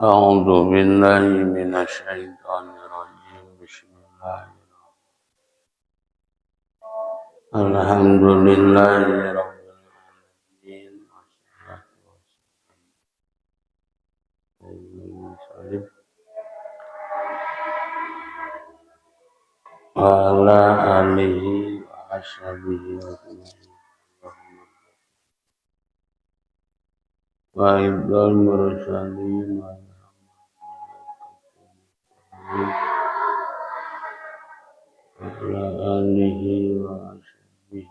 A'udzu billahi minasyaitonir rajim. Bismillahirrahmanirrahim. Alhamdulillahi rabbil alamin. Wassalatu wassalamu ala alihi wa ashabihi ajma'in. Wa ibdal mursalin wa ala alihi wa ashabihi.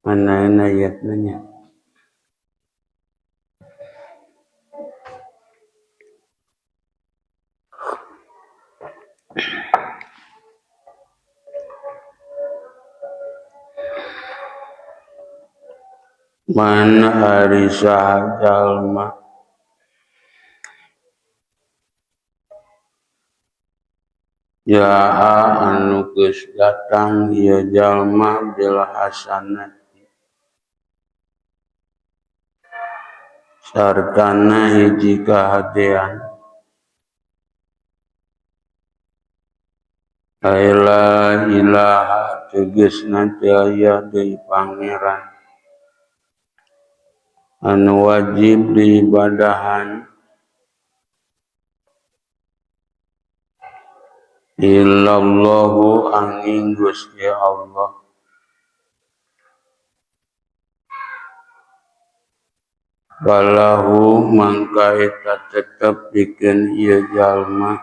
Mana ayatnya nya? Man ari saha jalma jaa anu geus datang ieu jalma bil hasanati sartana hiji kahadean la ilaha tegasna teu aya deui pangeran anu wajib diibadahan illallahu angin Gusti Allah. Falahu mangka eta tetep pikeun ieu jalma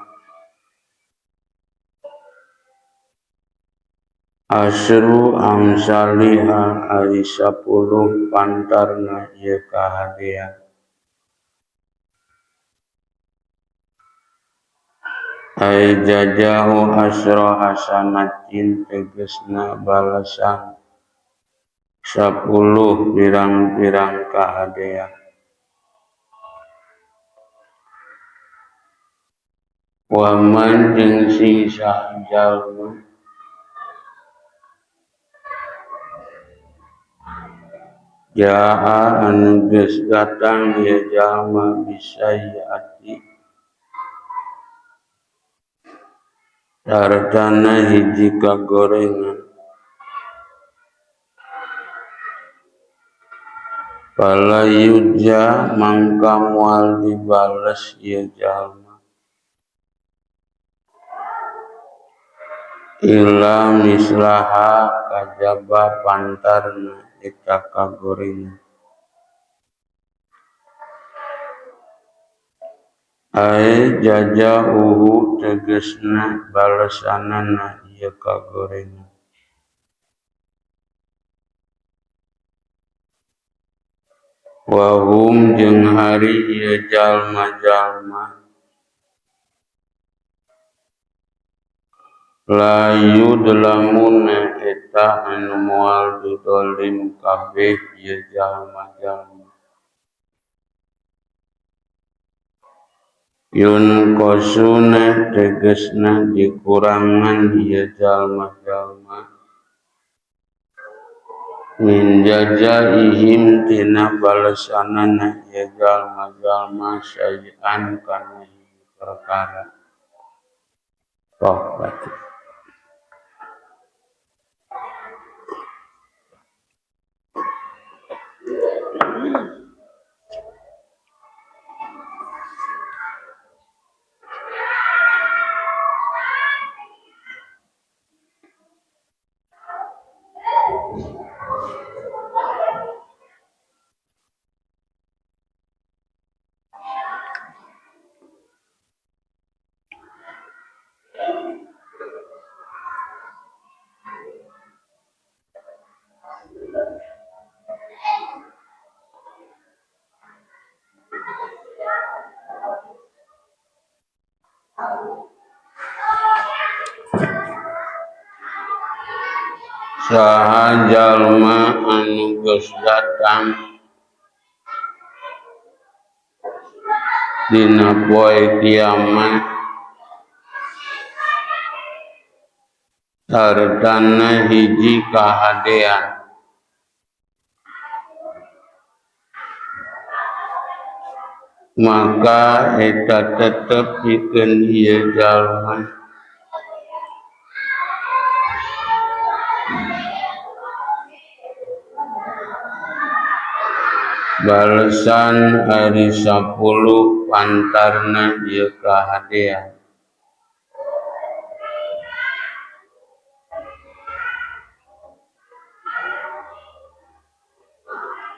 asru amsaliha ari 10 pantarna ieu kahadean. Ai jajahu asra hasanatin tegasna balasan 10 pirang-pirang kahadean. Waman jeung sing saha jalma jaa anu geus datang ieu jalma bisayyiati sartana hiji kagorengan fala yujza mangka moal dibales ieu jalma illa mislaha kajaba pantarna eta kagorengan. Ai jajauhu tegasna balesanana ieu kagorengan. Wa hum jeung hari ieu jalma-jalma la yudlamuna eta anu moal didolim kabeh ieu jalma-jalma. Yunqasuna tegasna dikurangan ieu jalma-jalma min jazaihim tina balesanana ieu jalma-jalma syai'an kana hiji perkara. Oh, baca. Saha jalma anu geus datang dina poe kiamat Sartana hiji kahadean. Maka eta tetep pikeun ieu jalma balesan ari 10 pantarna ieu kahadean.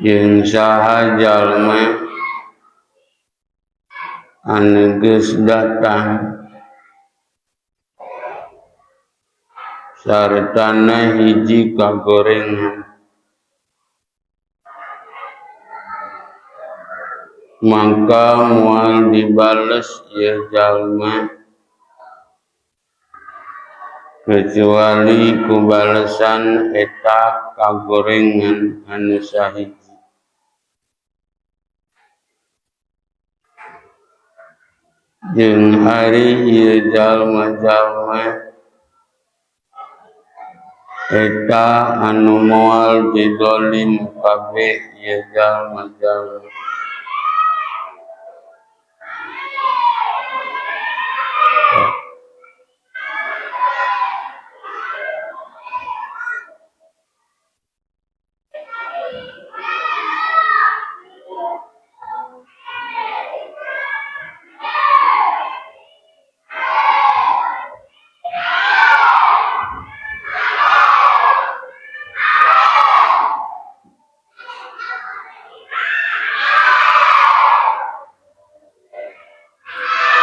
Jeung saha jalma anu geus datang sartana hiji kagorengan, maka moal dibales ieu jalma kecuali ku balesan eta kagorengan anu sahiji. Jeung ari ieu jalma-jalma eta anu moal didolim kabeh ieu jalma-jalma.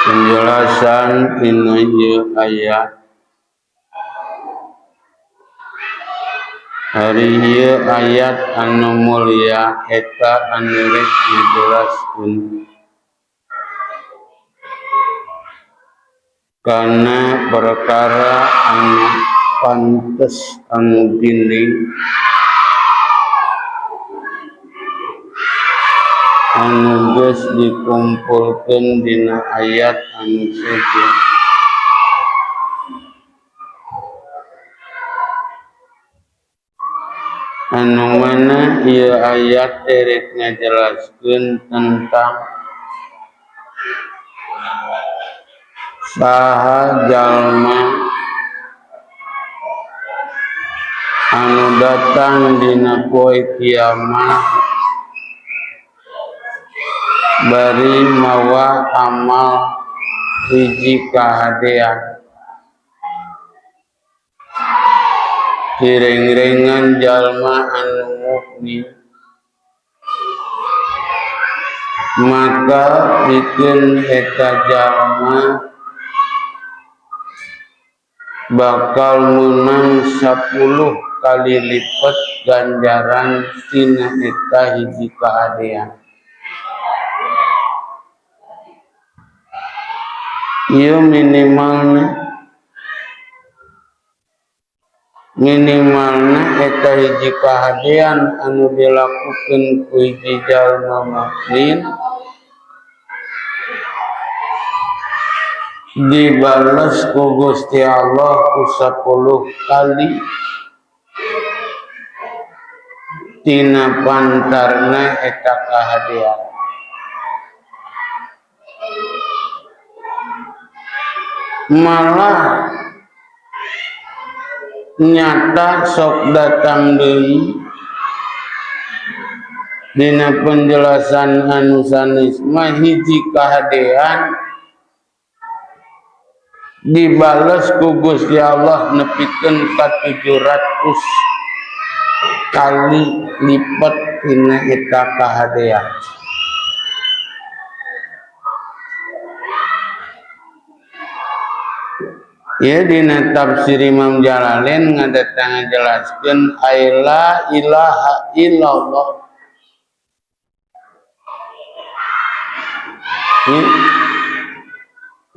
Penjelasan tina ieu ayat. Ari ieu ayat anu mulia eta anu rek ngajelaskeun kana perkara anu pantes anu ginding anu geus dikumpulkeun dina ayat anu sejen. Anu mana ieu ayat rek ngajelaskeun tentang saha jalma anu datang dina poe kiamat bari mawa amal hiji kahadean. Direng-rengan jalma anu mukmin, maka pikeun eta jalma bakal menang 10 kali lipat ganjaran tina eta hiji kahadean. Ieu minimalna eta hiji kahadean anu dilakukeun ku hiji jalma mukmin dibales ku Gusti Allah ku 10 kali tina pantarna eta kahadean. Malah nyata sok datang deui dina penjelasan anu sanes mah hiji kahadean dibales ku Gusti Allah nepikeun ka 700 kali lipat tina eta kahadean. Ieu dina tafsir Imam Jalalain ngadatang ngajelaskeun ai la ilaha illallah.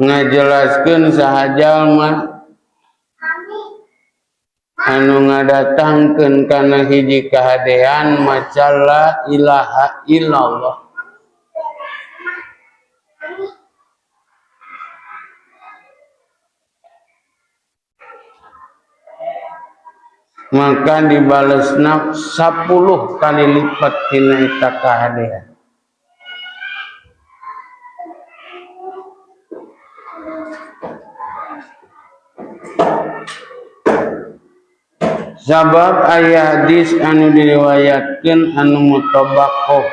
Ngajelaskeun saha jalma anu ngadatangkeun kana hiji kahadean maca la ilaha illallah. Maka dibalesna 10 kali lipat tina eta kahadean. Sabab aya hadis anu diriwayatkeun anu mutabaqah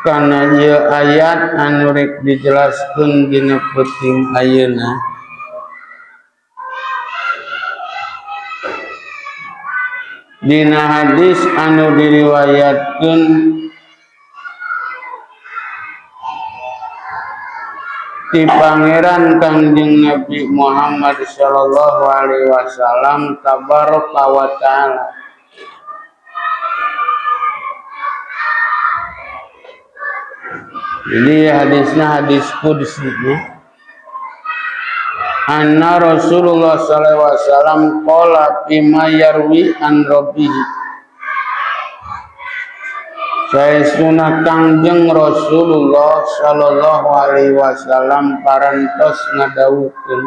kana ieu ayat anu rek dijelaskeun dina peuting ayeuna. Dina hadis anu diriwayatkeun ti Pangeran Kangjeng Nabi Muhammad sallallahu alaihi wasallam tabaraka wa taala. Jadi hadisnya hadis qudsi ya. Anna Rasulullah sallallahu alaihi wasallam qala bima yarwi an rabbih. Saestuna Kangjeng Rasulullah sallallahu alaihi wasallam parantos ngadawuhkeun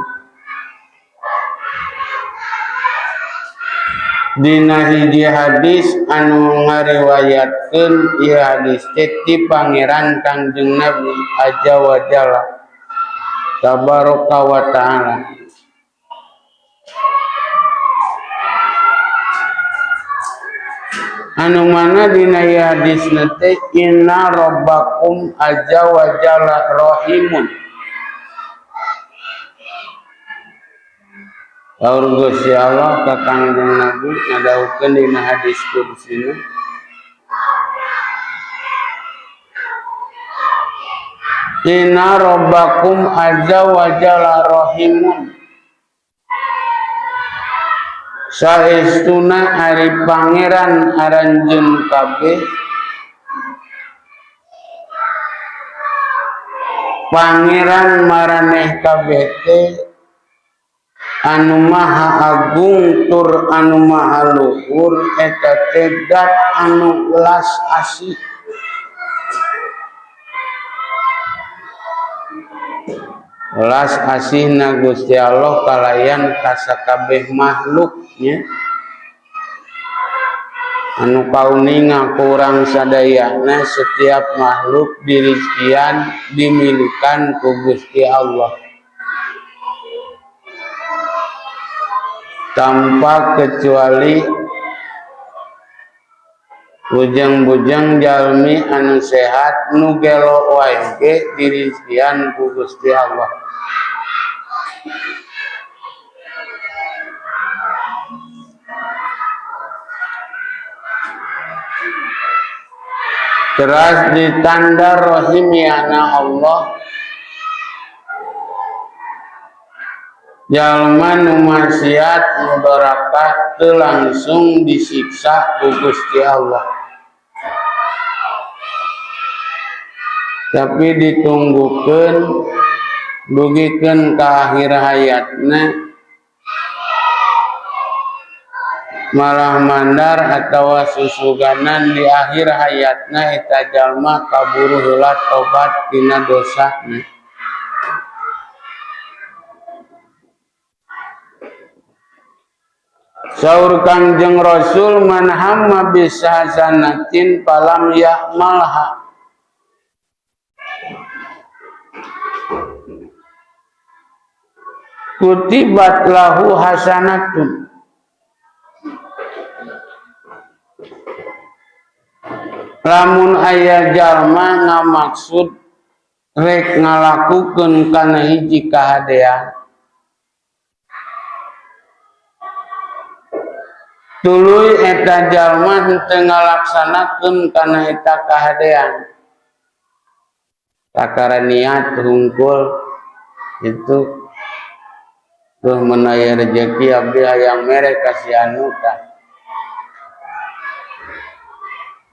dina hiji hadis anu ngariwayatkeun ieu hadis teh ti Pangeran Kangjeng Nabi aja wa jalla tabaraka wa taala. Anu mana dina ieu hadisna teh inna rabbakum azza wa jalla rahimun. Saur Gusti Allah ka Kangjeng Nabi ngadawuhkeun dina hadis kudsina inna rabbakum azza wa jalla rahimun. Saestuna ari pangeran aranjeun kabeh pangeran maraneh kabeh teh anu maha agung tur anu maha luhur eta teh dat anu welas asih. Welas asihna Gusti Allah kalayan kasakabeh makhluknya anu kauninga kurang sadayana setiap makhluk dirizkian dimilikan ku Gusti Allah tanpa kecuali bujang-bujang jalmi anu sehat nu gelo wae ge dirizkian ku Gusti Allah. Teras ditanda rahimiana Allah jalma nu maksiat nu doraka teu langsung disiksa ku Gusti Allah, tapi ditunggukeun dugikeun ka akhir hayatna malah mandar atawa susuganan di akhir hayatna eta jalma kaburu heula tobat tina dosana. Saur Kangjeng Rasul man hamma bisahsanatin falam ya'malha. Kutibat lahu hasanatun. Lamun aya jalma ngamaksud rek ngalakukeun kana hiji kahadean tuluy eta jalma henteu ngalaksanakeun kana eta kahadean kakara niat hungkul itu tuh menaya rezeki abdi hayang mere kasih anu tah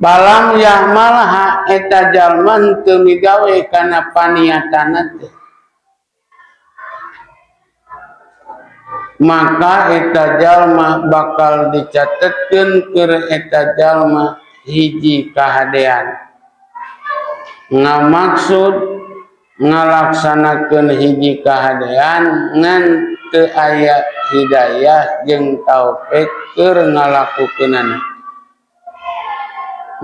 balang ya'malha eta jalma henteu migawe kana paniatana teh maka eta jalma bakal dicatetkeun keur eta jalma hiji kahadean ngamaksud ngalaksanakeun hiji kahadean ngan teu aya hidayah jeung taufik keur ngalakukeunana,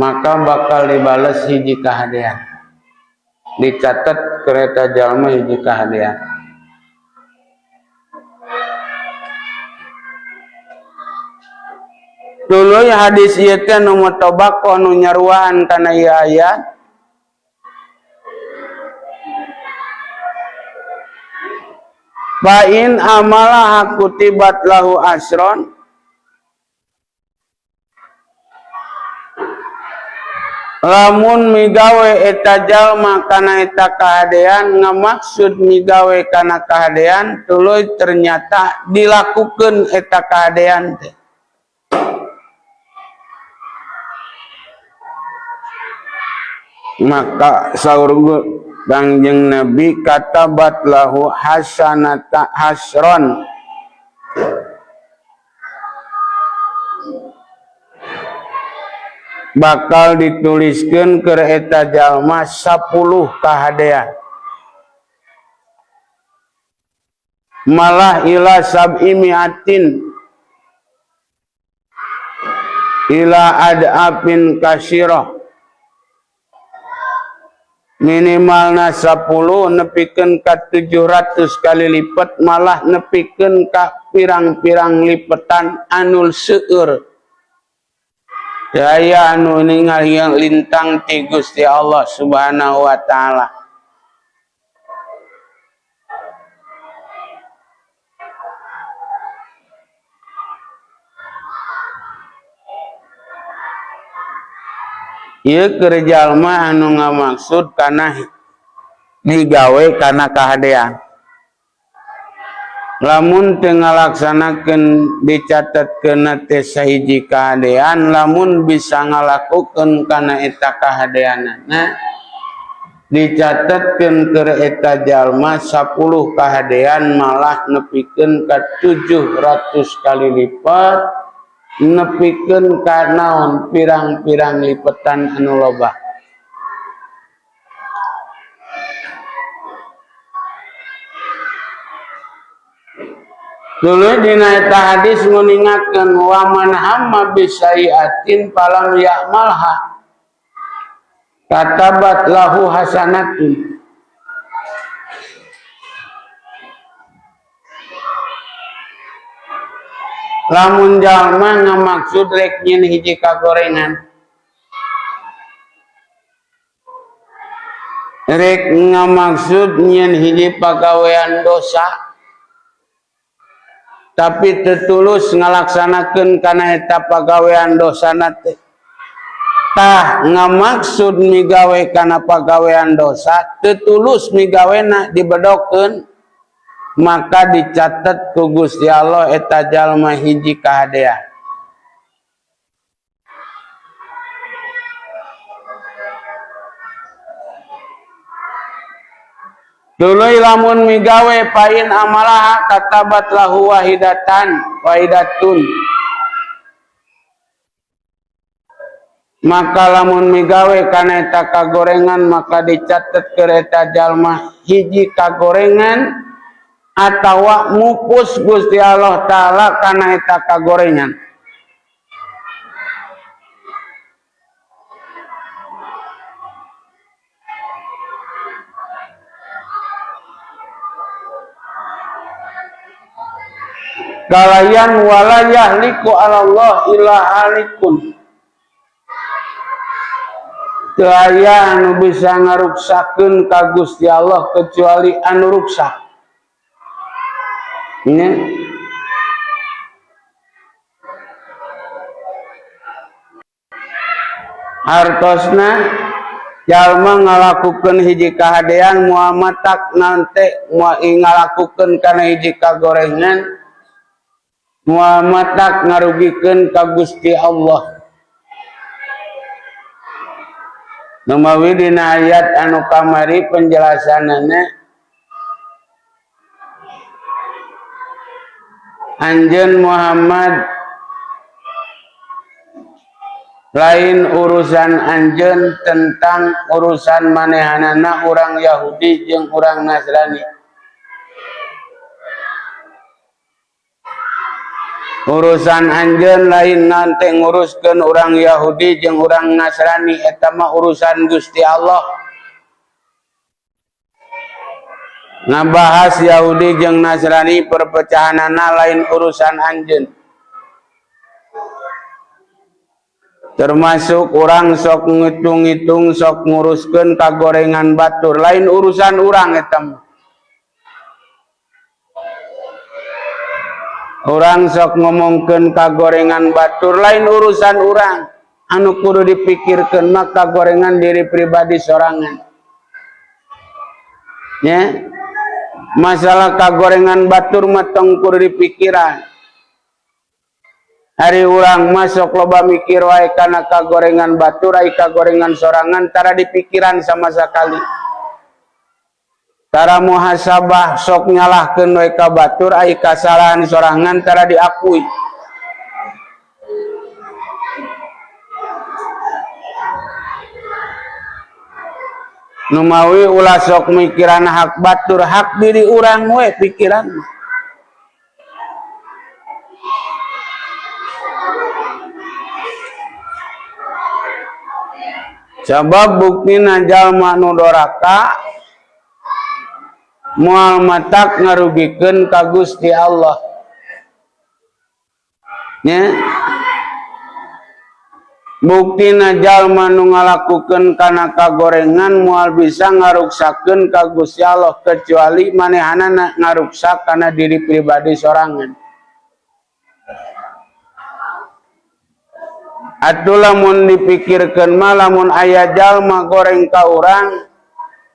maka bakal dibales hiji kahadean, dicatet kereta jalma hiji kahadean. Tuluy hadis ieu teh nu mutobaqoh nu nyaruaan kana ieu ayat. Fa in amala kutibat lahu asron, lamun migawe eta jalma kana eta kahadean, ngamaksud migawe kana kahadean, tuluy ternyata dilakukeun eta kahadean teh. Maka saur Kangjeng Nabi katabat lahu hasanata hasron, bakal dituliskeun keur eta jalma 10 kahadean, malah ila sab'i mi'atin ila ad'afin kasirah, minimalna 10 nepikeun ka 700 kali lipat, malah nepikeun ka pirang-pirang lipetan anu seueur. Daya anu ningali yang lintang ti Gusti Allah Subhanahu wa taala. Ieu keur jalma anu ngamaksud kana digawe kana kahadean. Lamun teu ngalaksanakeun dicatetkeun teh sahiji kahadean, lamun bisa ngalakukeun kana eta kahadeanana dicatetkeun keur eta jalma 10 kahadean, malah nepikeun ka 700 kali lipat, nepikeun ka naon pirang-pirang lipetan anu loba. Tuluy dina eta hadis nguningakeun wa man hamma bisaiatin falam ya'malha katabat lahu hasanatun. Lamun jalma ngamaksud rek nyeun hiji kagorengan, rek ngamaksud nyeun hiji pagawean dosa, tapi tetulus ngalaksanakeun kana eta pagawean dosana teh, tah ngamaksud migawe kana pagawean dosa tetulus migawena dibedokeun, maka dicatat ku Gusti Allah eta jalma hiji kahadean. Tuluy lamun migawe pain amalaha katabat lahu wahidatan wahidatun, maka lamun migawe kana eta kagorengan maka dicatet keur eta jalma hiji kagorengan atawa mupus Gusti Allah Ta'ala kana eta kagorengan. Kalayan wala yahliku 'alallah illa halikun, teu aya anu bisa ngaruksakeun ka Gusti Allah kecuali anu ruksak. Ini hartosna jalma ngalakukeun hiji kahadean moal matak nante moal ngalakukeun kana hiji kagorengan, moal matak ngarugikeun ka Gusti Allah. Numawi dina ayat anu kamari penjelasanana Anjeun Muhammad lain urusan anjeun tentang urusan manehanana urang Yahudi jeung urang Nasrani. Urusan anjeun lain nanti nguruskeun urang Yahudi jeung urang Nasrani, eta mah urusan Gusti Allah. Ngabahas Yahudi jeung Nasrani perpecahanana lain urusan anjeun. Termasuk urang sok ngitung-ngitung, sok nguruskeun kagorengan batur, lain urusan urang eta mah. Urang sok ngomongkeun kagorengan batur, lain urusan urang. Anu kudu dipikirkeun mah kagorengan diri pribadi sorangan. Ya. Masalah kagorengan batur mah tong kudu dipikiran. Hari urang masuk loba mikir wae kana kagorengan batur, ai kagorengan sorangan tara dipikiran sama sekali. Tara muhasabah sok nyalahkeun we ka batur, ai kasalahan sorangan tara diakui. Numawi ulah sok mikiran hak batur, hak diri urang we pikiran. Sabab buktina jalma nu doraka moal matak ngarugikeun ka Gusti Allah. Nya. Buktina jalma nu ngalakukeun kana kagorengan moal bisa ngaruksakeun ka Gusti Allah kecuali manehanana ngaruksak kana diri pribadi sorangan. Atuh lamun dipikirkeun mah lamun aya jalma goreng ka urang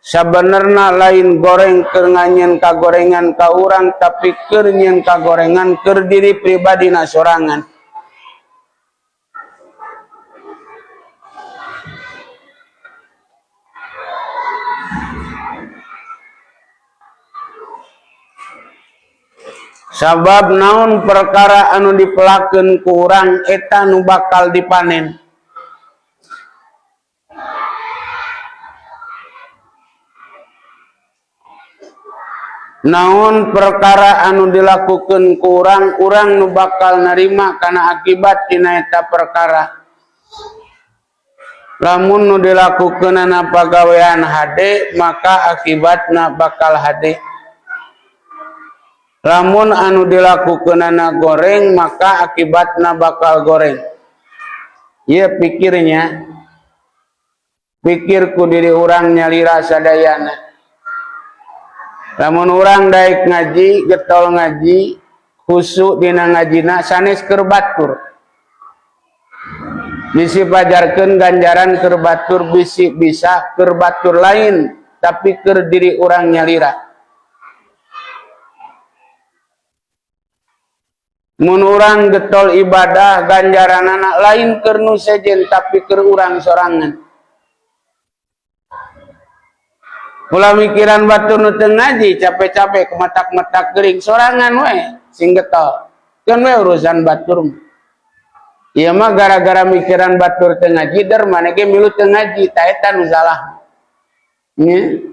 sabenerna lain goreng keur nganyieun kagorengan ka urang tapi keur nyieun kagorengan keur diri pribadina sorangan. Sabab naon perkara anu dipelakeun ku urang eta nu bakal dipanen. Naon perkara anu dilakukeun ku urang, urang nu bakal narima kana akibat tina eta perkara. Lamun nu dilakukeunana pagawean hade, maka akibatna bakal hade. Lamun anu dilakukeunana goreng, maka akibatna bakal goreng. Ieu pikirnya, pikir ku diri urang nyalira sadayana. Lamun urang daek ngaji, getol ngaji, khusyuk dina ngajina sanes keur batur. Bisi pajarkeun ganjaran keur batur, bisi bisa keur batur lain, tapi keur diri urang nyalira. Mun urang getol ibadah ganjaranana lain keur nu sejen tapi keur urang sorangan. Ulah mikiran batur nu teu ngaji capek-capek kematak-matak geuring sorangan we sing getol. Keun we urusan batur mah. Ieu mah gara-gara mikiran batur teu ngaji der maneh ge milu teu ngaji ta eta nu salah. Nya.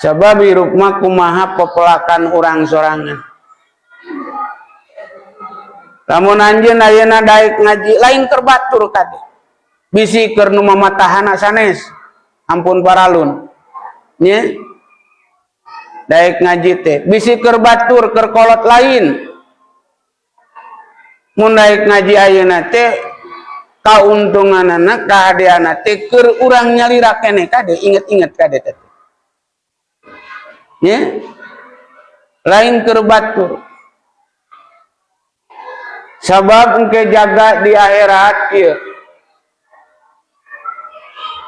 Sabab hirup mah kumaha pepelakan urang sorangan. Lamun anjeun ayeuna daek ngaji lain keur batur kade. Bisi keur nu mamatahana sanes. Ampun paralun. Nya. Daek ngaji teh bisi keur batur keur kolot lain. Mun daek ngaji ayeuna teh kauntunganana kahadeana teh keur urang nyalira keneh kade, inget-inget kade teh. Ya, lain keur batur. Sabab engke jaga di akhirat ieu.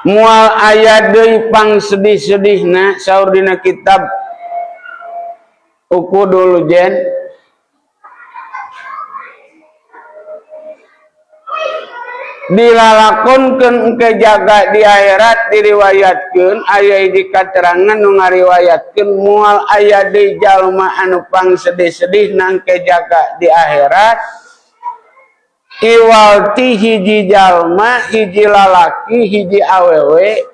Moal aya deui pang sedih-sedihna saur dina kitab Uqudul Jen. Dilalakonkeun engke jaga di akhirat diriwayatkeun aya hiji katerangan nu ngariwayatkeun moal aya deui jalma anu pang sedih-sedih nangke jaga di akhirat iwal ti hiji jalma hiji lalaki hiji awewe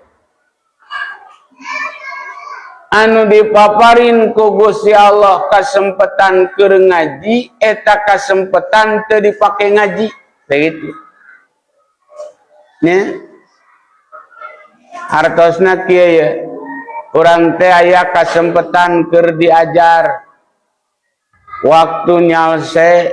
Anu dipaparin ku Gusti Allah kesempatan keur ngaji, eta kesempatan teu dipake ngaji, begitu. Nya. Hartosna kieu ye. Urang teh aya kesempatan keur diajar. Waktu nyalse,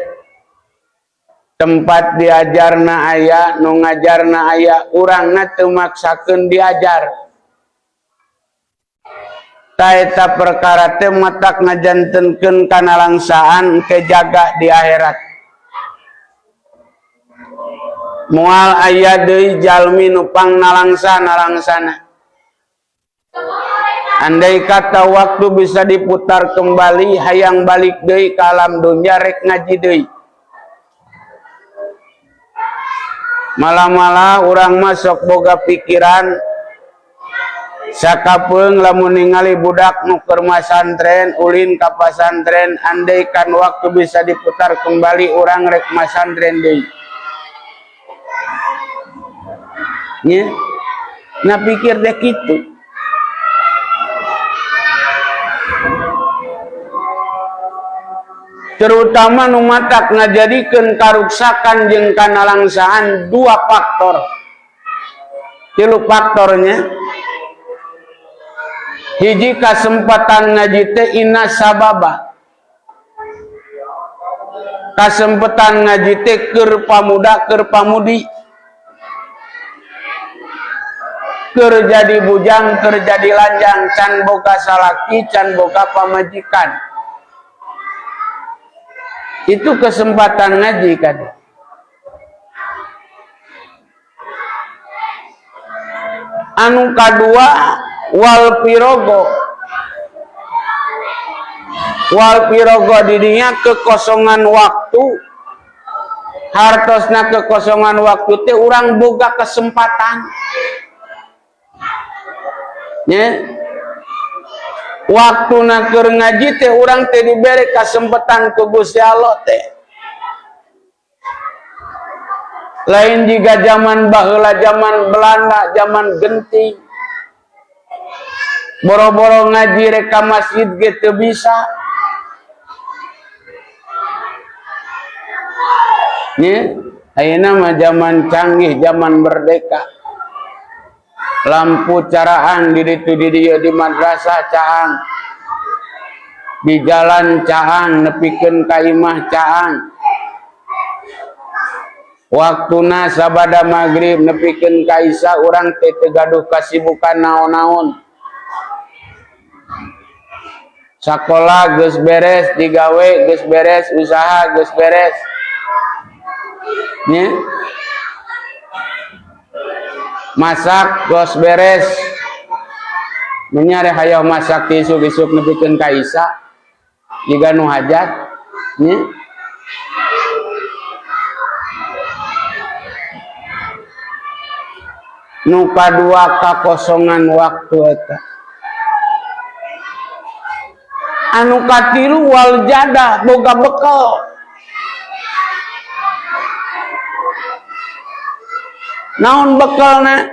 tempat diajarna aya, nu ngajarna aya, urangna teu maksakeun diajar. Ta eta perkara teh matak ngajantenkeun kanalangsaan kejaga di akhirat. Moal aya deui jalmi nu pangnalangsa nalangsana. Andai kata waktu bisa diputar kembali, hayang balik deui ka alam dunya rek ngaji deui. Malah-malah urang masuk boga pikiran sakapeung lamun ningali budak nu keur masantren, ulin ka pasantren, andaikan waktu bisa diputar kembali urang rek masantren deui. Nya, nah pikir deh kitu. Terutama nu matak ngajadikeun karuksakan jeung kanalangsaan dua faktor. Tilu faktornya. Hiji kasempatan ngaji teh inna sababa. Kasempatan ngaji teh keur pamuda keur pamudi. Keur jadi bujang keur jadi lanjang, can boga salaki can boga pamajikan. Itu kesempatan ngaji kan. Anu kadua wal pirogo. Wal pirogo didinya kekosongan waktu. Hartosna kekosongan waktu teh urang boga kesempatan. Nya. Waktu na keur ngaji teh urang teh dibere kesempatan ku Gusti Allah teh. Lain jiga zaman baheula, zaman Belanda, zaman Genting. Boro-boro ngaji rek ka masjid ge teu bisa. Nya, ayeuna mah zaman canggih, zaman merdeka. Lampu caraang di ditu di dieu di madrasah caang, di jalan caang, nepikeun ka imah caang. Waktuna sabada maghrib nepikeun ka isya urang teh teu gaduh kasibukan naon-naon. Sakola geus beres, digawe geus beres, usaha geus beres. Nya. Masak geus beres. Menyare hayang masak ti isuk-isuk nepikeun ka isya. Jiga nu hajat, nya. Nu kadua kakosongan waktu eta. Anu katilu wal jadah boga bekal. Naon bekalna?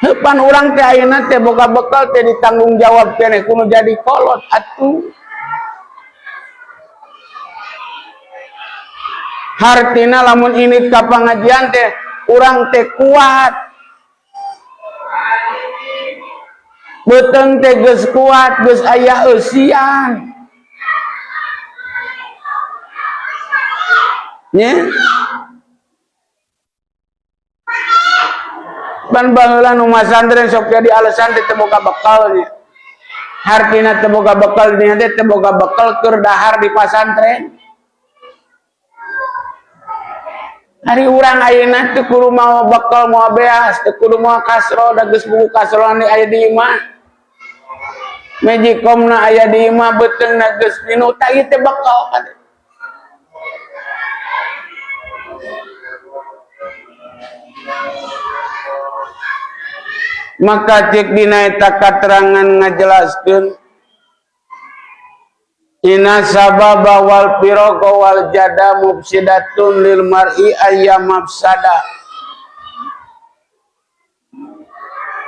Heupan urang teh ayeuna teh boga bekal teh ditanggung jawab keneh kudu jadi kolot atuh. Hartina lamun ini ka pangajian teh urang teh kuat. Beuteung teh geus kuat, geus aya eusian. Nya. Ban baheula nu masantren sok jadi alasan teh teu boga bekal nya. Hartina teu boga bekal nya teh teu boga bekal keur dahar di pasantren. Hari urang ayeuna teu kudu mawa bekal mawa beas, teu kudu mawa kasrol, da geus buku kasrol aya di imah. Magicomna aya di imah, beuteungna geus minum, tah ieu teh bekal kan. Maka cek dina eta katerangan ngajelaskeun inna sababa wal firaqa wal jada mufsidatun lil mar'i ayya mafsada.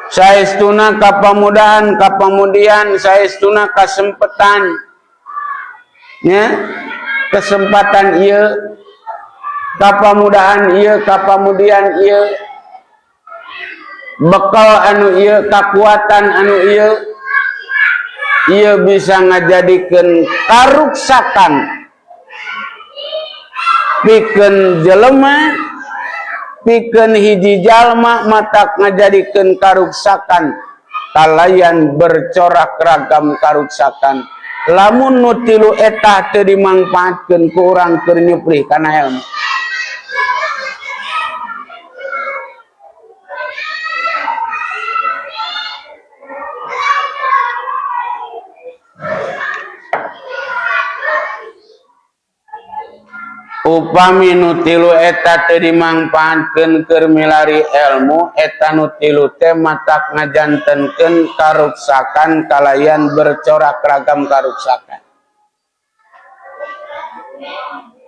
Saestuna kapamudahan kapamudian, saestuna kasempetan nya, kesempatan ieu, kapamudahan ieu, kapamudian ieu, bekal anu ieu, kakuatan anu ieu, ieu bisa ngajadikeun karuksakan pikeun jelema, pikeun hiji jalma, matak ngajadikeun karuksakan kalayan bercorak ragam karuksakan lamun nu tilu eta teu dimangpaatkeun ku urang keur nyuprih kana ilmu. Upami nu tilu eta teu dimangpaatkeun keur milari ilmu, eta nu tilu teh matak ngajantenkeun karuksakan kalayan bercorak ragam karuksakan.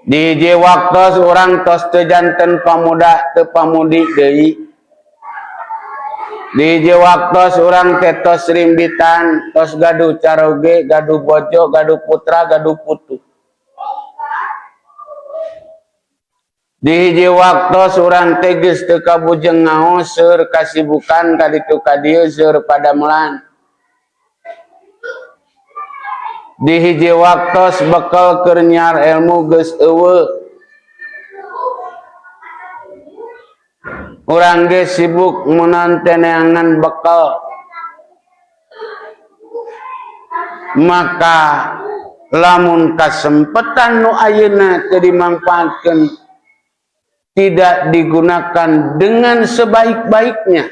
Di hiji waktos urang tos teu janten pamuda teu pamudi deui. Di hiji waktos urang teh tos rimbitan, tos gaduh caroge, gaduh bojo, gaduh putra, gaduh putu. Di hiji waktos urang teh geus teu kabujeng ngaos, seueur kasibukan ka ditu ka dieu, seueur padamelan. Di hiji waktos bekal keur nyiar ilmu geus eueuh. Urang ge sibuk meunang teh neangan bekal. Maka lamun kasempetan nu ayeuna teu dimangpaatkeun, tidak digunakan dengan sebaik-baiknya,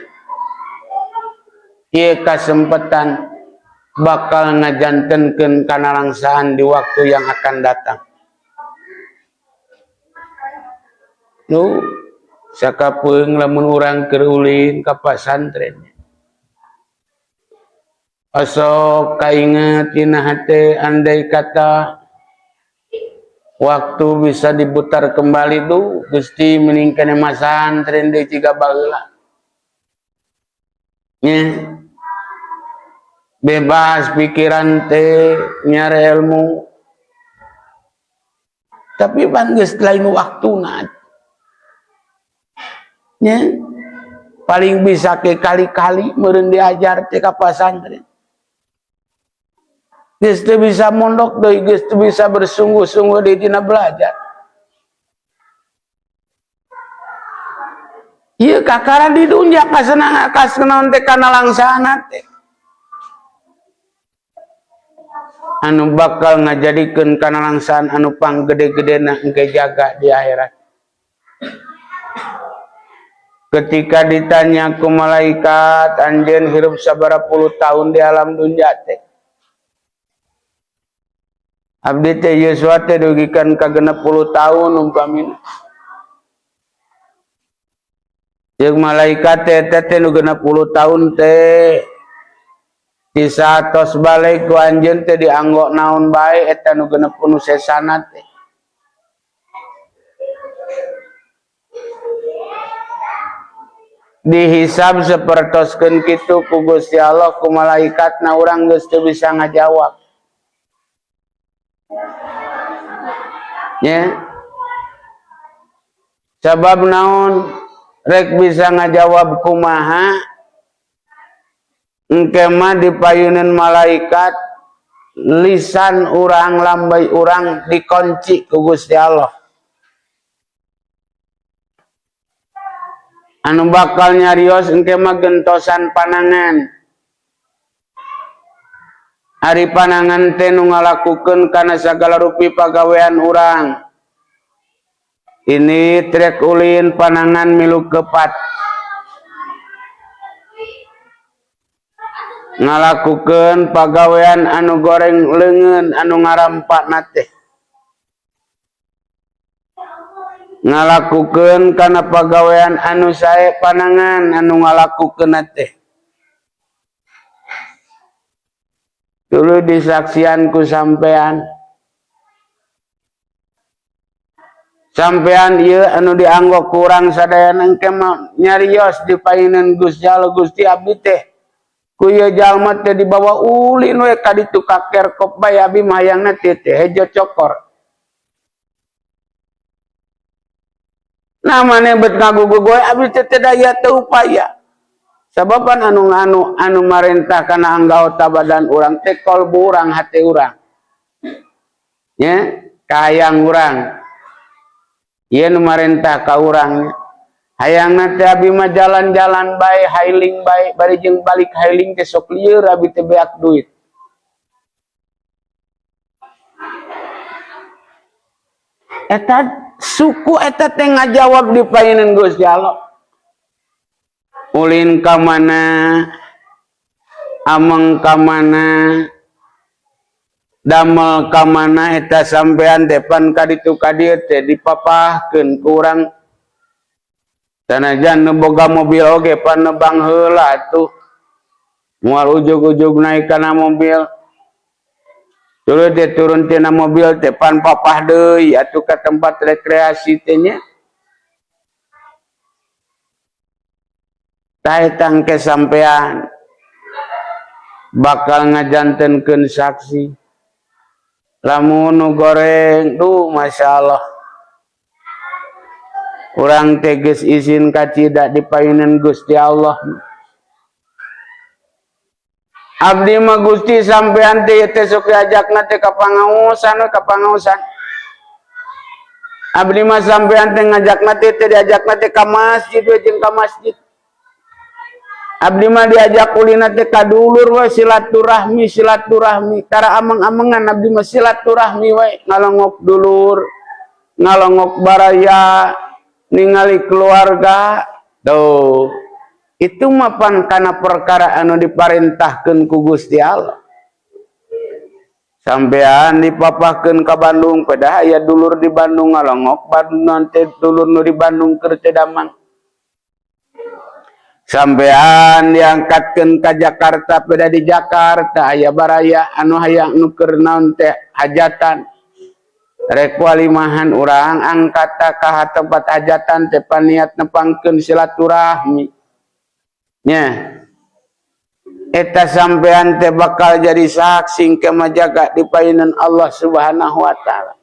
ieu kasempatan bakal ngajantenkeun kanalangsaan di waktu yang akan datang. Nu sakapeung lamun urang keur ulin ka pasantren, osok kainget dina hate, andai kata waktu bisa diputar kembali tuh Gusti mending kene masantren deui ciga baheula. Nya. Bebas pikiran teh nyari ilmu. Tapi pan geus lain waktuna. Nya. Paling bisa ke kali-kali meureun diajar teh ka pasantren. Geus teu bisa mondok deui, geus teu bisa bersungguh-sungguh deui dina belajar. Ieu kakara di dunya kasenangan kasenaon teh kana langsana teh. Anu bakal ngajadikeun kana langsaan anu panggede-gedena engke jaga di akhirat. Ketika ditanya ku malaikat, anjeun hirup sabaraha puluh tahun di alam dunya teh? Abdi teh yuswa teh dugikan ka 60 tahun umpamina. Jeung malaikat teh teh teh nu 60 tahun teh di saat tos balik ku anjeun teh dianggo naon bae eta nu 60 sesana teh. Dihisab sapertoskeun kitu ku Gusti Allah ku malaikatna, urang geus teu bisa ngajawab. Ya. Sabab naon rek bisa ngajawab kumaha engke mah dipayuneun malaikat lisan urang, lambai urang dikunci ku Gusti Allah. Anu bakal nyarios engke mah gentosan panangan. Ari panangan teh nu ngalakukeun kana sagala rupi pagawean urang. Ini trek ulin panangan milu kepat. Ngalakukeun pagawean anu goreng leungeun anu ngarampakna teh. Ngalakukeun kana pagawean anu sae panangan anu ngalakukeun teh. Dulu disaksian ku sampean. Sampean ieu anu dianggo kurang sadayana engke mah nyarios di payunan Gusti Allah, Gusti abdi teh ku ieu jalma teh dibawa ulin we ka ditu ka Kerkop bae, abi mah hayangna teh teh hejo cokor. Nah maneh bet ngagugu goe abdi teh teu daya teu upaya. Sababan anu anu anu marentah kana anggota badan urang teh kolbu urang, hate urang. Nya, kahayang urang. Ieu nu marentah ka urang. Hayangna teh abi mah jalan-jalan bae, hailing bae, bari jeung balik hailing teh sok lieur abi teh beak duit. Eta suku eta teh ngajawab di payunan Gusti Allah. Ulin ka mana, ameng ka mana, damel ka mana eta sampean teh pan ka ditu ka dieu teh dipapahkeun ku urang. Sanajan nu boga mobil oge pan nebang heula atuh. Moal ujug-ujug naik kana mobil. Tuluy teh turun tina mobil teh pan papah deui atuh ka tempat rekreasi teh nya. Tah eta engke sampean bakal ngajantenkeun saksi. Lamun nu goreng, duh masyaallah. Urang teh geus izin kacida di payunan Gusti Allah. Abdi mah Gusti sampean teh teh sok diajakna teh ka pangaosan we, ka pangaosan. Abdi mah sampean teh ngajakna teh teh diajakna teh ka masjid we jeung ka masjid. Abdi mah diajak ulina teh ka dulur we silaturahmi, silaturahmi. Tara ameng-amengan abdi mah silaturahmi we, ngalongok dulur, ngalongok baraya, ningali keluarga. Tuh, itu mah pan kana perkara anu diparentahkeun ku Gusti Allah. Sampean dipapahkeun ka Bandung, pedah aya dulur di Bandung ngalongok Bandung teh dulur nu di Bandung keur teh damang. Sampean diangkatkeun ka Jakarta, peda di Jakarta aya baraya anu hayang nu keur naon teh hajatan. Rek walimahan urang angkat ka tempat hajatan teh paniat nepangkeun silaturahmi. Nya. Eta sampean teh bakal jadi saksi ke majaga di payunan Allah Subhanahu wa taala.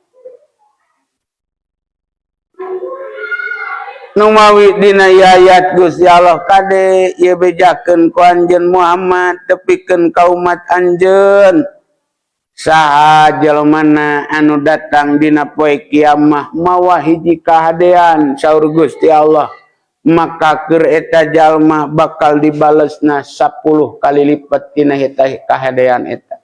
Numawi dina ayat Gusti Allah kade ieu bejakeun ku anjeun Muhammad tepikeun ka umat anjeun. Saha jelmana anu datang dina poe kiamah mawa hiji kahadean saur Gusti Allah, maka keur eta jalma bakal dibalesna 10 kali lipat tina eta kahadean eta.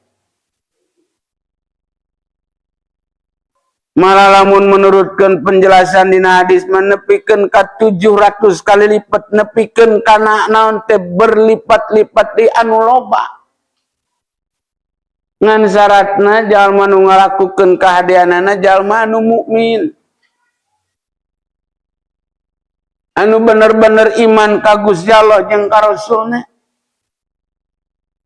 Malah lamun menurutkeun penjelasan dina hadis menepikeun ka 700 kali lipat, nepikeun kana naon teh berlipat-lipat di anu loba. Ngan syaratna jalma nu ngalakukeun kahadeanana jalma anu mukmin, anu bener-bener iman ka Gusti Allah jeung ka Rasulna.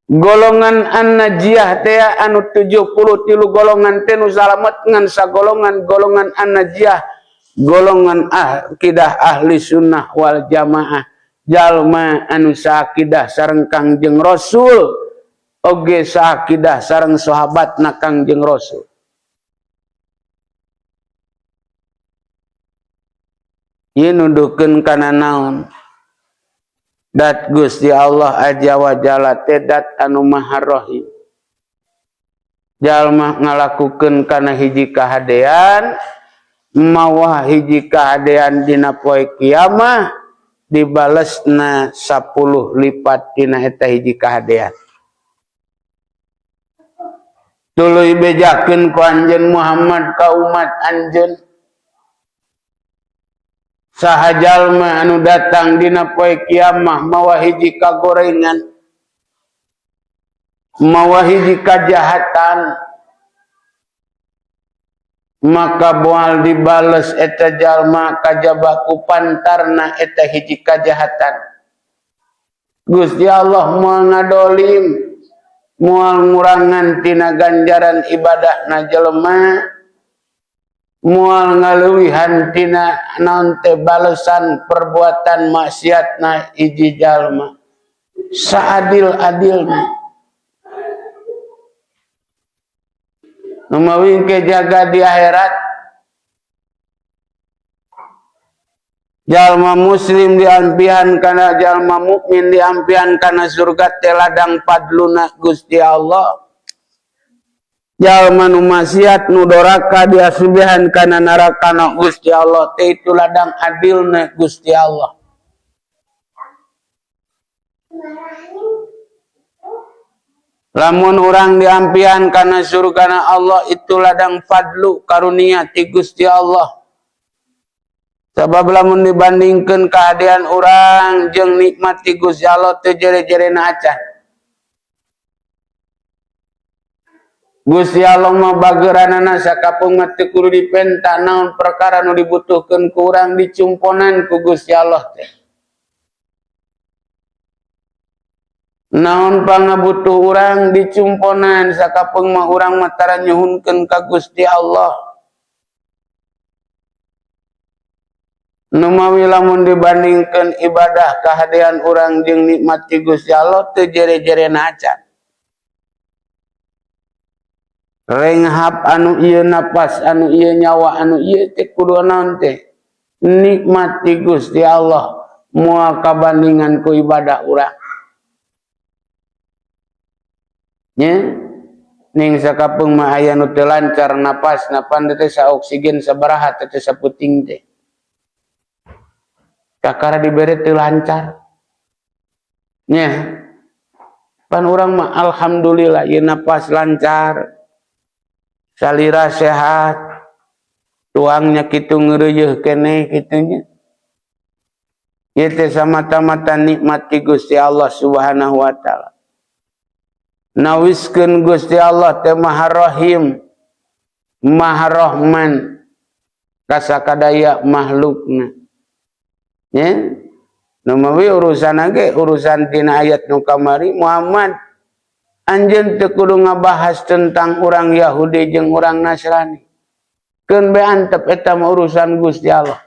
Golongan an-najiyah teh anu 73 golongan teh nu salamet ngan sagolongan golongan an-najiyah, golongan akidah ahli sunnah wal jamaah, jalma anu saakidah sareng Kangjeng Rasul oge saakidah sareng sahabatna Kangjeng Rasul. Ieu nuduhkeun kana naon? Dat Gusti Allah aja wa jalla teh dat anu maha rahim. Jalma ngalakukeun kana hiji kahadean, mawa hiji kahadean dina poe kiamah dibalesna 10 lipat tina eta hiji kahadean. Tuluy bejakeun ku anjeun Muhammad ka umat anjeun. Saha jalma anu datang dina poe kiamah mawa hiji kagorengan, mawa hiji kajahatan, maka moal dibales eta jalma kajaba ku pantarna eta hiji kajahatan. Gusti Allah moal ngadolim, moal ngurangan tina ganjaran ibadahna jelema. Moal ngaleuwihan tina naon teh balesan perbuatan maksiatna hiji jalma saadil-adilna. Nu mawi engke jaga di akhirat jalma muslim diampihan kana jalma mukmin diampihan kana surga teh ladang fadluna Gusti Allah. Jalma nu maksiat nu doraka diasubihan kana neraka na Gusti Allah teh itu ladang adilna Gusti Allah. Lamun urang diampihan kana surgana Allah itu ladang fadlu karunia ti Gusti Allah. Sabab lamun dibandingkeun kahadean urang jeung nikmat ti Gusti Allah teu jere-jerena acan. Gusti Allah mah bageranana sakapeung mah teu kudu dipenta naon perkara nu dibutuhkeun ku urang dicumponan ku Gusti Allah teh. Naon pangabutuh urang dicumponan sakapeung mah urang mah tara nyuhunkeun ka Gusti Allah. Nu mawi lamun dibandingkeun ibadah kahadean urang jeung nikmat ti Gusti Allah teu jere-jerena acan. Renghap anu ieu napas anu ieu nyawa anu ieu teh kudu naon teh nikmat ti Gusti Allah moal kabandingan ku ibadah urang. Nya ning sakapeung mah aya nu teu lancar napas napan teh sa oksigen sabaraha teh saputing teh. Kakara dibere teu lancar. Nya pan urang mah alhamdulillah ieu napas lancar. Salira sehat, tuangnya kitu ngeureuyeun keneh kitunya. Ieu teh samata-mata nikmat ti Gusti Allah Subhanahu wa taala. Nawiskeun Gusti Allah teh Maha Rahim, Maha Rahman kasakadaya makhlukna. Nya, nu mawi urusan ge urusan tina ayat nu kamari Muhammad anjeun teu kudu ngabahas tentang urang Yahudi jeung urang Nasrani. Keun bae antep eta mah urusan Gusti Allah.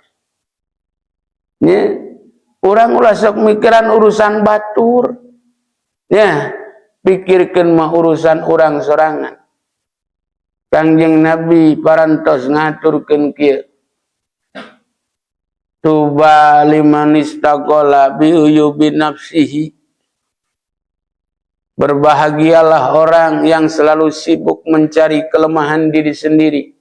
Nya, urang ulah sok mikiran urusan batur. Nya, pikirkeun mah urusan urang sorangan. Kangjeng Nabi parantos ngaturkeun kieu. Tuba liman istaqala bi uyubi nafsihi. Berbahagialah orang yang selalu sibuk mencari kelemahan diri sendiri.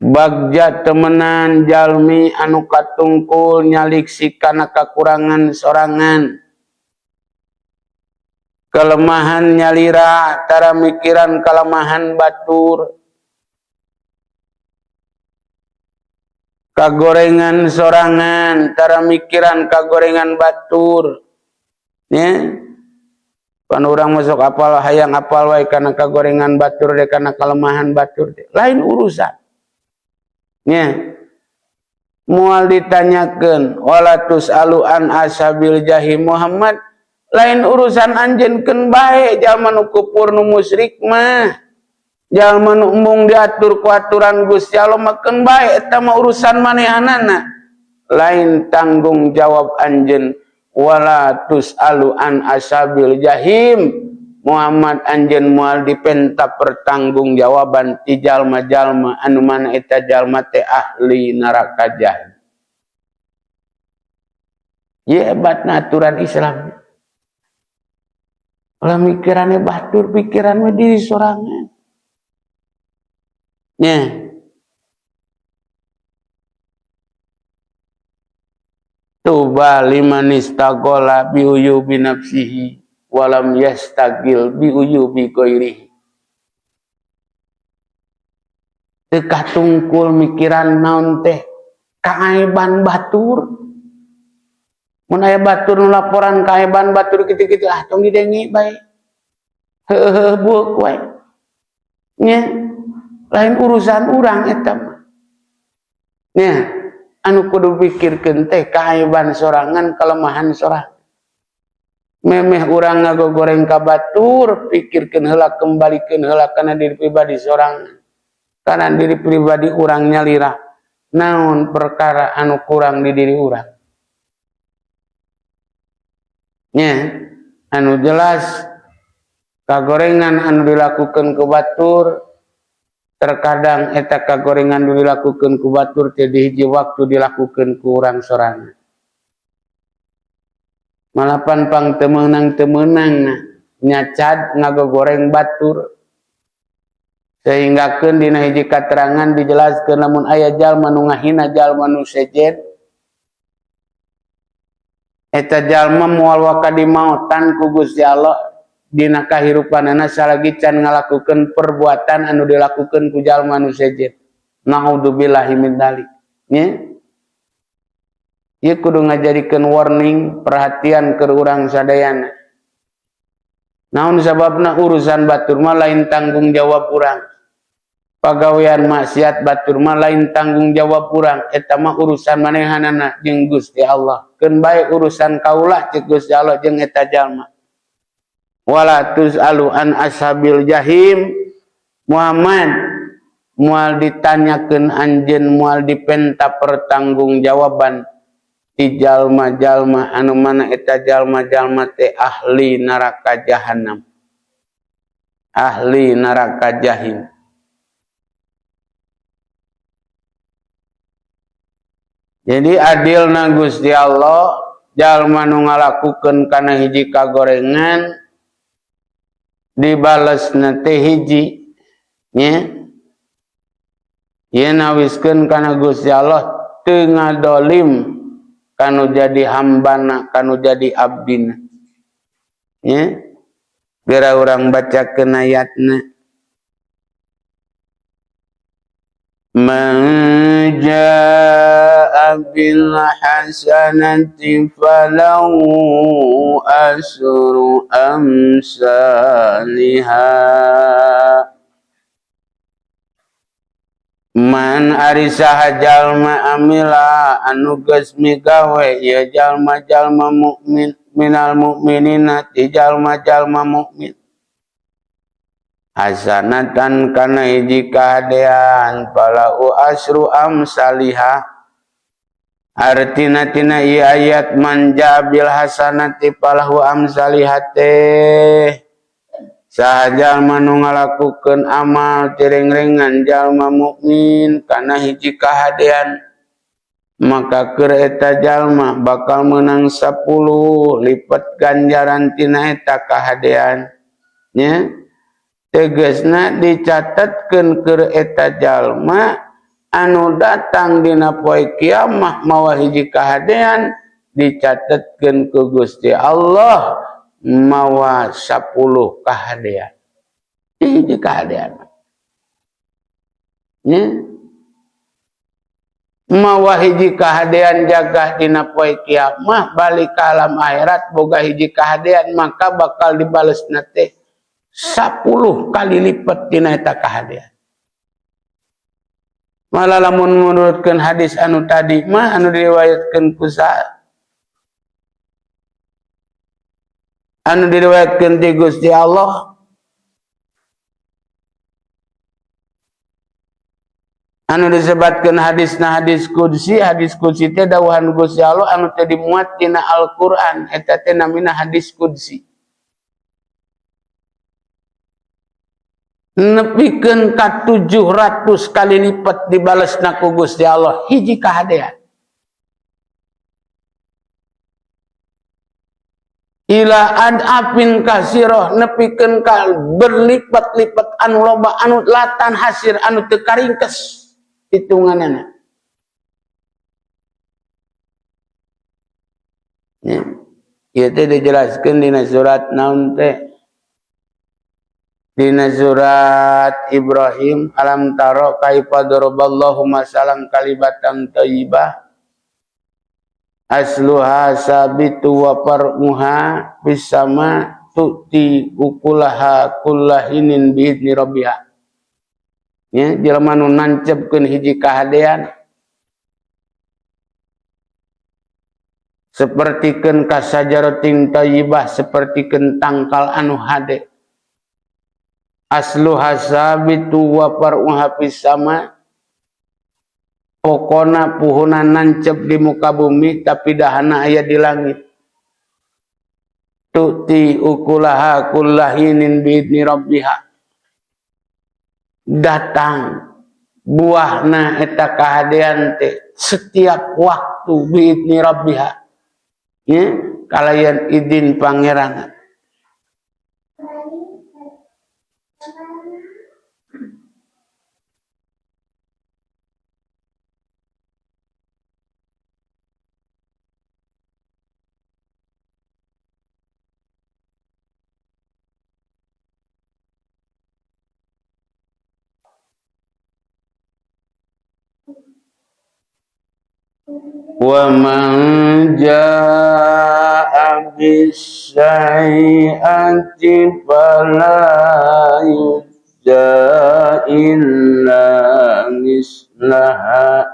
Bagja temenan jalmi anu katungkul nyaliksi kana kakurangan sorangan. Kelemahan nyalira tara mikiran kelemahan batur. Kagorengan sorangan tara mikiran kagorengan batur. Nya, pan urang masuk apal hayang apal wae kana kagorengan batur deh kana kelemahan batur deh. Lain urusan. Nya, moal ditanyakeun wala tusalu an ashabil jahim Muhammad, lain urusan anjeun keun bae jalma nu kufur nu musyrik mah. Jalma nu embung diatur ku aturan Gusti Allah mah keun bae eta mah urusan manehanana. Lain tanggung jawab anjeun. Wala tusalu an ashabil jahim Muhammad anjeun moal dipenta pertanggungjawaban ti jalma-jalma anu mana eta jalma teh ahli neraka jahim. Ye hebatna aturan Islam. Ulah mikirannya batur, pikiran mah diri sorangan. Nya. Tuba liman istaghala bi uyubi nafsihi walam yastagil bi uyubi ghairihi. Teu katungkul mikiran naon teh kaaiban batur. Mun aya batur nu laporan kaaiban batur kitu-kitu ah tong didenge bae. Heueuh bueuk wae. Nya lain urusan urang eta mah. Nya anu kudu pikirkeun teh kaaiban sorangan, kelemahan sorangan. Memeh urang ngagogoreng ka batur, pikirkeun heula, kembalikeun heula kana diri pribadi sorangan. Karena diri pribadi urang nyalira naon perkara anu kurang di diri urang. Nya, anu jelas kagorengan anu dilakukan ku batur, terkadang eta kagorengan nu dilakukan ku batur teh di hiji waktu dilakukan ku urang sorangan. Malapan pang teu meunang nyacad ngagogoreng batur. Sehinggakeun dina hiji katerangan dijelaskeun lamun aya jalma nu ngahina jalma nu sejen, eta jalma moal waka dimaotan ku Gusti Allah dina kahirupanana salagi can ngalakukeun perbuatan anu dilakukeun ku jalma nu sejen. Naudzubillahi min dzalik. Nya, ieu kudu ngajadikeun warning perhatian keur urang sadayana. Naon sababna urusan batur mah lain tanggung jawab urang. Pagawean maksiat batur mah lain tanggung jawab urang, eta mah urusan manehanana jeung Gusti Allah. Keun bae urusan kaula ceuk Gusti Allah jeung eta jalma. Wala tusalu an ashabil jahim. Muhammad moal ditanyakeun anjeun, moal dipenta pertanggungjawaban ti jalma-jalma anu mana eta jalma-jalma teh ahli neraka jahanam, ahli neraka jahim. Jadi adilna Gusti Allah, jalma nu ngalakukeun kana hiji kagorengan dibalesna teh hiji, nya. Ieu nawiskeun kana Gusti Allah teu ngadolim kanu jadi hambana, kanu jadi abdina. Nya. Geura urang bacakeun ayatna. Man jaa bil hasanati falahu asru amsalha. Man ari saha jalma amila anu geus migawe ieu jalma-jalma mukmin minal mukminina ti jalma-jalma mukmin hasanatan kana hiji kahadean falahu asru amsaliha. Artina tina ieu ayat man jaa bil hasanati falahu amsaliha teh saha jalma nu ngalakukeun amal tirengrengan jalma mukmin kana hiji kahadean maka keur eta jalma bakal meunang 10 lipat ganjaran tina eta kahadean. Nya, tegasna dicatatkeun keur eta jalma anu datang dina poe kiamah mawa hiji kahadean dicatatkeun ku Gusti Allah mawa 10 kahadean. Hiji kahadean. Nya, mawa hiji kahadean jagah dina poe kiamah balik ka alam akhirat boga hiji kahadean maka bakal dibalesna teh 10 kali lipat dina eta kahadean. Malah lamun menurutkeun hadis anu tadi mah anu diriwayatkeun ku anu diriwayatkeun ti Gusti Allah anu disebatkeun hadisna hadis qudsi, hadis qudsi teh dawuhan Gusti Allah anu teh dimuat dina Al-Qur'an, eta teh namina hadis qudsi. Nepikeun ka 700 kali lipat dibalesna ku Gusti Allah hiji kahadean. Ila adafin kasiroh nepikeun ka berlipat-lipat anu loba anu latan hasir anu teu karingkes hitunganana. Ya, ieu teh dijelaskeun dina surat naon teh? Dina surat Ibrahim, alam taro kaifa daraballahu masalan kalimatan thayyibah asluha sabitu wa far'uha fis sama tu'ti ukulaha kullahinin biidni rabbiha. Ya, jelema nu nancepkeun hiji kahadean sapertikeun kasajaratin thayyibah, sapertikeun tangkal anu hade. Asluha sabitu wa far'uha fis sama. Pokona puhuna nancep di muka bumi tapi dahana aya di langit. Tu'ti ukulaha kullahinin biidni rabbiha. Datang buahna eta kahadean teh setiap waktu biidni rabbiha. Ya, kalayan izin pangeran. Wa man jaa bis-sayyi'ati fala yujza illa mislaha.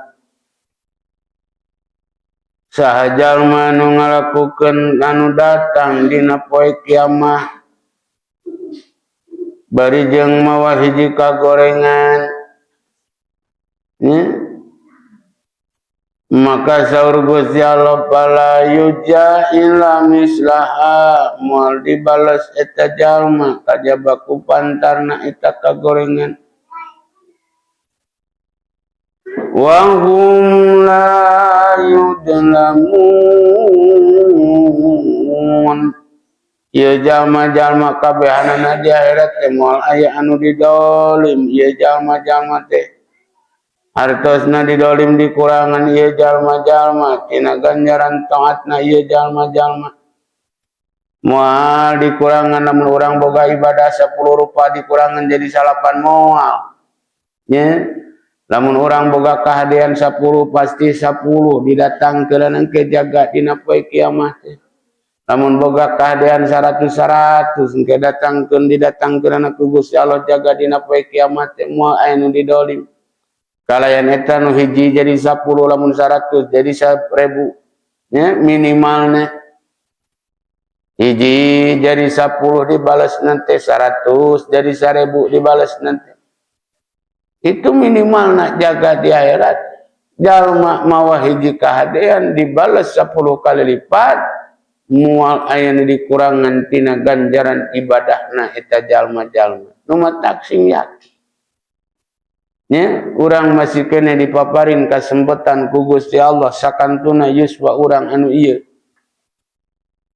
Saha jalma nu ngalakukeun anu datang dina poe kiamah bari jeung mawa hiji kagorengan, ya? Maka saur Gusti Allah fala yujza illa mislaha, moal dibales eta jalma kajaba ku pantarna eta kagorengan. Wa hum la yudlamun. Ieu jalma-jalma kabehanana di akhirat teh moal aya anu didolim. Ieu jalma-jalma teh hartosna didolim dikurangan ieu jalma-jalma tina ganjaran taatna ieu jalma-jalma. Moal dikurangan lamun urang boga ibadah 10 rupa dikurangan jadi 8 moal. Nya, lamun urang boga kahadean 10 pasti 10 didatangkeun engke jaga dina poe kiamat teh. Lamun boga kahadean 100 100 engke datangkeun didatangkeun ku Gusti Allah jaga dina poe kiamat teh moal aya nu didolim. Kalayan eta nu hiji jadi 10 lamun 100 jadi 1000 nya minimalna. Hiji jadi 10 dibales nanti 100 jadi 1000 dibales nanti. Itu minimal nak jaga di akhirat. Jalma mawa hiji kahadean dibales 10 kali lipat, mual aya nu dikurangan tina ganjaran ibadahna eta jalma-jalma. Nu matak sing yakin. Nya, urang masih kene dipaparin kasempatan ku Gusti Allah sakantuna yuswa urang anu ieu.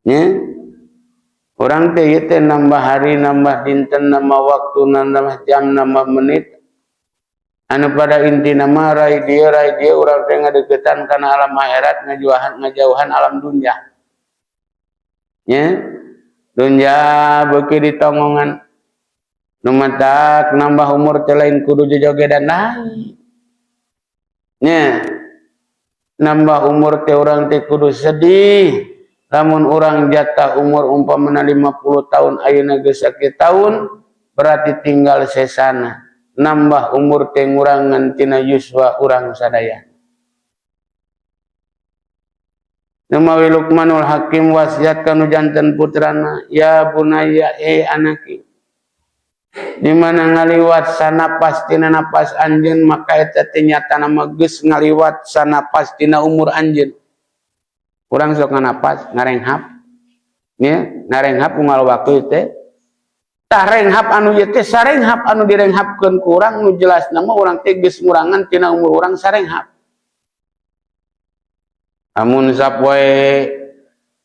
Nya, urang teh ieu teh nambah hari, nambah dinten, nambah waktu, nambah jam, nambah menit. Anu pada intina mah rai dieu urang teh ngadeukeutan kana alam akhirat, ngajauhan alam dunya. Nya, dunya beuki ditonggongan. Nu matak nambah umur teh lain kudu jojogedan lain. Nya, nambah umur teh urang teh kudu sedih. Lamun urang jatah umur umpamana 50 tahun ayeuna geus sakieu tahun, berarti tinggal sesana. Nambah umur teh ngurangan tina yuswa urang sadaya. Numawi Luqmanul Hakim wasiat kanu janten putrana, ya bunaya anaki. Di mana ngaliwat sanapas tina napas anjeun maka eta teh nyatana mah geus ngaliwat sanapas tina umur anjeun. Urang sok nganapas ngarenghap. Nya, ngarenghap unggal waktu teh. Tah renghap anu ieu teh sarenghap anu direnghapkeun ku urang nu jelasna mah urang teh geus ngurangan tina umur urang sarenghap. Amun sapoe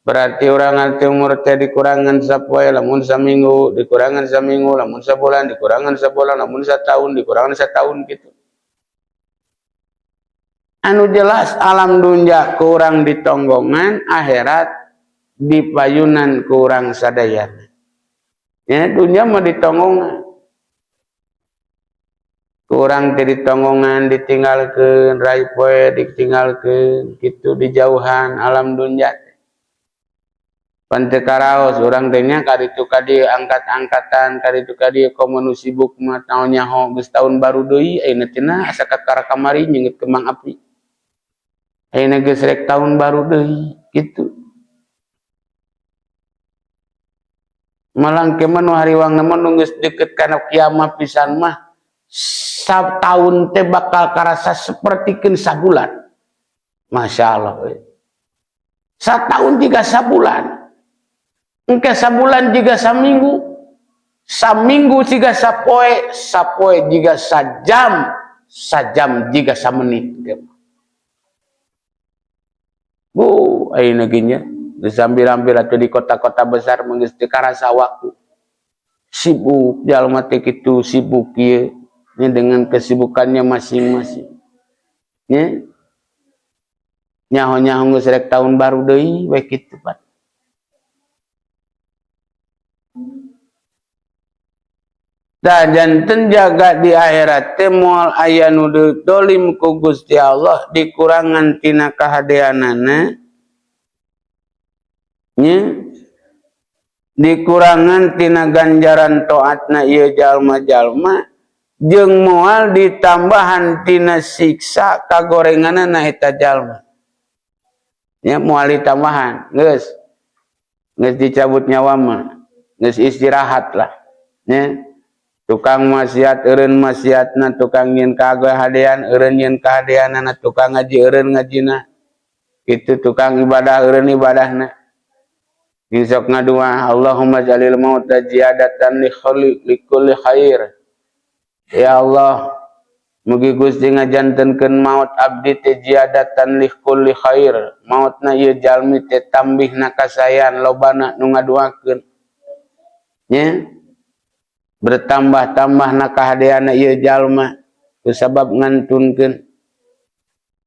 berarti urang nanti umur teh dikurangan sapoe, lamun saminggu dikurangan saminggu, lamun sabulan dikurangan sabulan, lamun satahun dikurangan satahun gitu. Anu jelas alam dunya kurang ditonggongan, akhirat dipayunan kurang sadayana. Ya, dunia mah ditonggongan. Kurang teh ditonggongan, ditinggalkeun, rai poe ditinggalkeun, kitu dijauhan alam dunya. Pan teu karaos urang teh nya kaditu ka dieu angkat-angkatan, kaditu ka dieu komo nu sibuk mah taon nyaho geus taun baru deui ayeuna teh na asa kakara kamari nyeungeut kembang api. Ayeuna geus rek taun baru deui kitu. Malah engke mah nu hariwangna mah nu geus deukeut kana kiamat pisan mah sataun teh bakal karasa sapertikeun sabulan. Masya Allah. Sataun jiga sabulan. Engke sabulan jiga saminggu. Saminggu jiga sapoe, sapoe jiga sajam, sajam jiga samenit. Bu, ayeuna ge nya geus hampir-hampir atuh di kota-kota besar mah geus teu karasa waktu. Sibuk jalma teh kitu, sibuk ieu nya dengan kesibukannya masing-masing. Nya. Nyaho-nyaho geus rek tahun baru deui we kitu, Pak. Tah janten jaga di akhirat teh moal aya nu dolim ku Gusti Allah dikurangan tina kahadeanana, nya, dikurangan tina ganjaran taatna ieu jalma-jalma, jeung moal ditambahan tina siksa kagorenganana eta jalma. Nya moal ditambahan, geus. Geus dicabut nyawa mah, geus istirahat lah. Nya. Tukang maksiat eureun maksiatna, tukang nyieun kahadean eureun nyieun kahadeanana, tukang ngaji eureun ngajina. Kitu tukang ibadah eureun ibadahna. Sok ngadua, Allahumma jalil mauta ziyadatan li khali li kulli khair. Ya Allah, mugi Gusti ngajantenkeun maut abdi teh ziyadatan li kulli khair. Mautna ieu jalmi teh tambihna kasayan lobana nu ngaduakeun. Nya. Bertambah-tambahna kahadeanna ieu jalma kusabab ngantunkeun.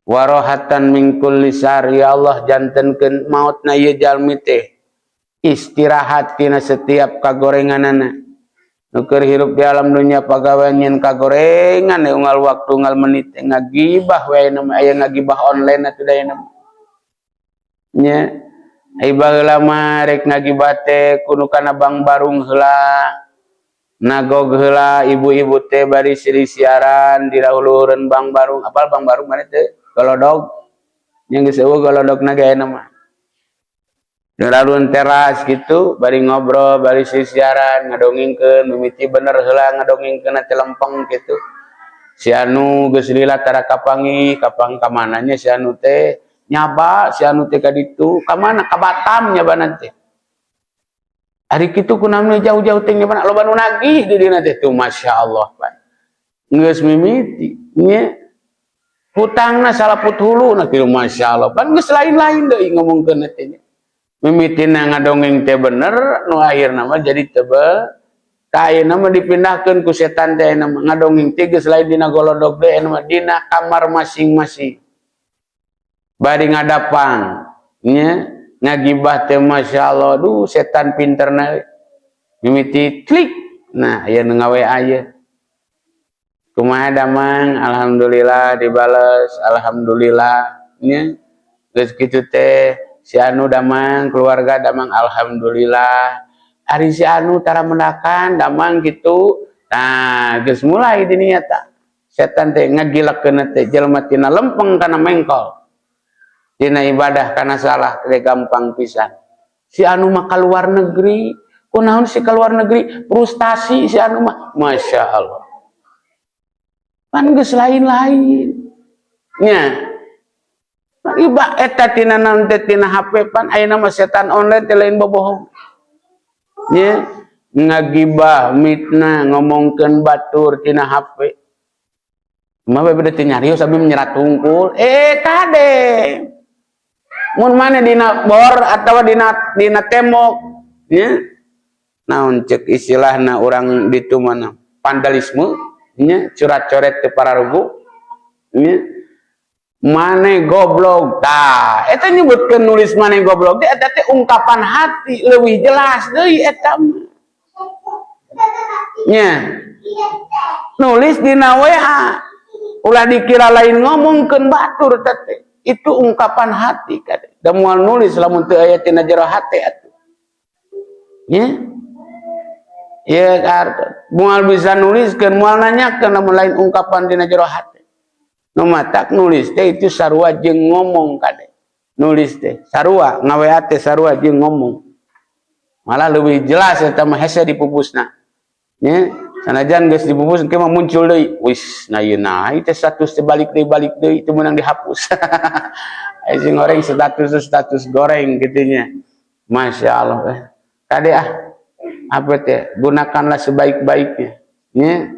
Warohatan min kulli sar, ya Allah jantenkeun mautna ieu jalmi teh istirahat tina setiap kagorenganana. Nu keur hirup di alam dunia pagawean nyeun kagorengan unggal waktu unggal menit ngagibah we ayeuna mah, aya ngagibah online atuh da ayeuna mah. Nya, ai baheula mah rek ngagibah teh kudu kana Bang Barung heula. Nagog heula ibu-ibu teh bari siri siaran di rahulureun Bang Barung. Apal Bang Barung mana teh? Golodog. Nya geus eueuh golodogna ge ayeuna mah. Laluan teras gitu, bari ngobrol, bari siaran, ngadongengkeun, mimiti bener heula ngadongengkeun teh lempeng gitu. Si anu geus lila tara kapangi, kapang ka mana nya si anu teh? Nyaba si anu teh ka ditu, ka mana? Ka Batam nyabana teh. Ari kitu kunaon jauh-jauh teh nyabana loba nu nagih di dina teh tuh, Masya Allah, Pak. Geus mimiti nya hutangna salaput huluna kitu, Masya Allah. Pan geus lain-lain deui ngomongkeun teh nya. Mimitina ngadongeng teh bener, nu akhirna mah jadi teu ka ayeuna mah dipindahkeun ku setan teh ayeuna mah ngadongeng teh geus lain dina golodog deui ayeuna mah dina kamar masing-masing. Bari ngadapang nya ngagibah teh Masya Allah, duh setan pinterna mimiti klik. Nah, aya nu ngawe ieu. Kumaha damang? Alhamdulillah dibales, alhamdulillah nya. Geus kitu teh si anu damang, keluarga damang, alhamdulillah. Ari si anu tara mendakan damang gitu. Nah, geus mulai di ta. Setan teh ngagilakeun teh jelema tina lempeng kana mengkol. Dina ibadah kana salah teh gampang pisan. Si anu mah ka luar negeri, kunaon si ka luar negeri? Frustasi si anu mah, Masya Allah. Pan geus lain-lain. Nya. Iba eta tina naon teh tina HP pan ayeuna mah setan online teh lain bobohong. Nya ngagibah, mitnah, ngomongkeun batur tina HP. Mah beda teh nyarios abi menyerat tungkul. Kade. Mun mana dina bor atawa dina tembok, nya. Naon cek istilahna urang ditu mana? Vandalisme, nya, curat-coret teu pararugu, nya. Mane goblok tah eta nyebutkeun nulis mane goblok teh eta teh ungkapan hati leuwih jelas deui eta mah. Nya. Nulis dina WA ulah dikira lain ngomongkeun batur teh. Itu ungkapan hati kade. Da moal nulis lamun teu aya tina jero hate atuh. Nya. Ya, moal bisa nuliskeun, moal nanyakeun lamun lain ungkapan dina jero hate. Nu matak nulis teh itu sarua jeung ngomong kade. Nulis teh sarua, ngawa teh sarua jeung ngomong. Malah leuwih jelas eta mah hese dipupusna. Nya, sanajan geus dipupus engke mah muncul deui. Wis, na ieu nah ieu teh status teh balik deui teu meunang dihapus. Aya sing goreng status status goreng kitu nya. Masya Allah eh. Kade ah, apa teh gunakanlah sebaik-baiknya. Nya,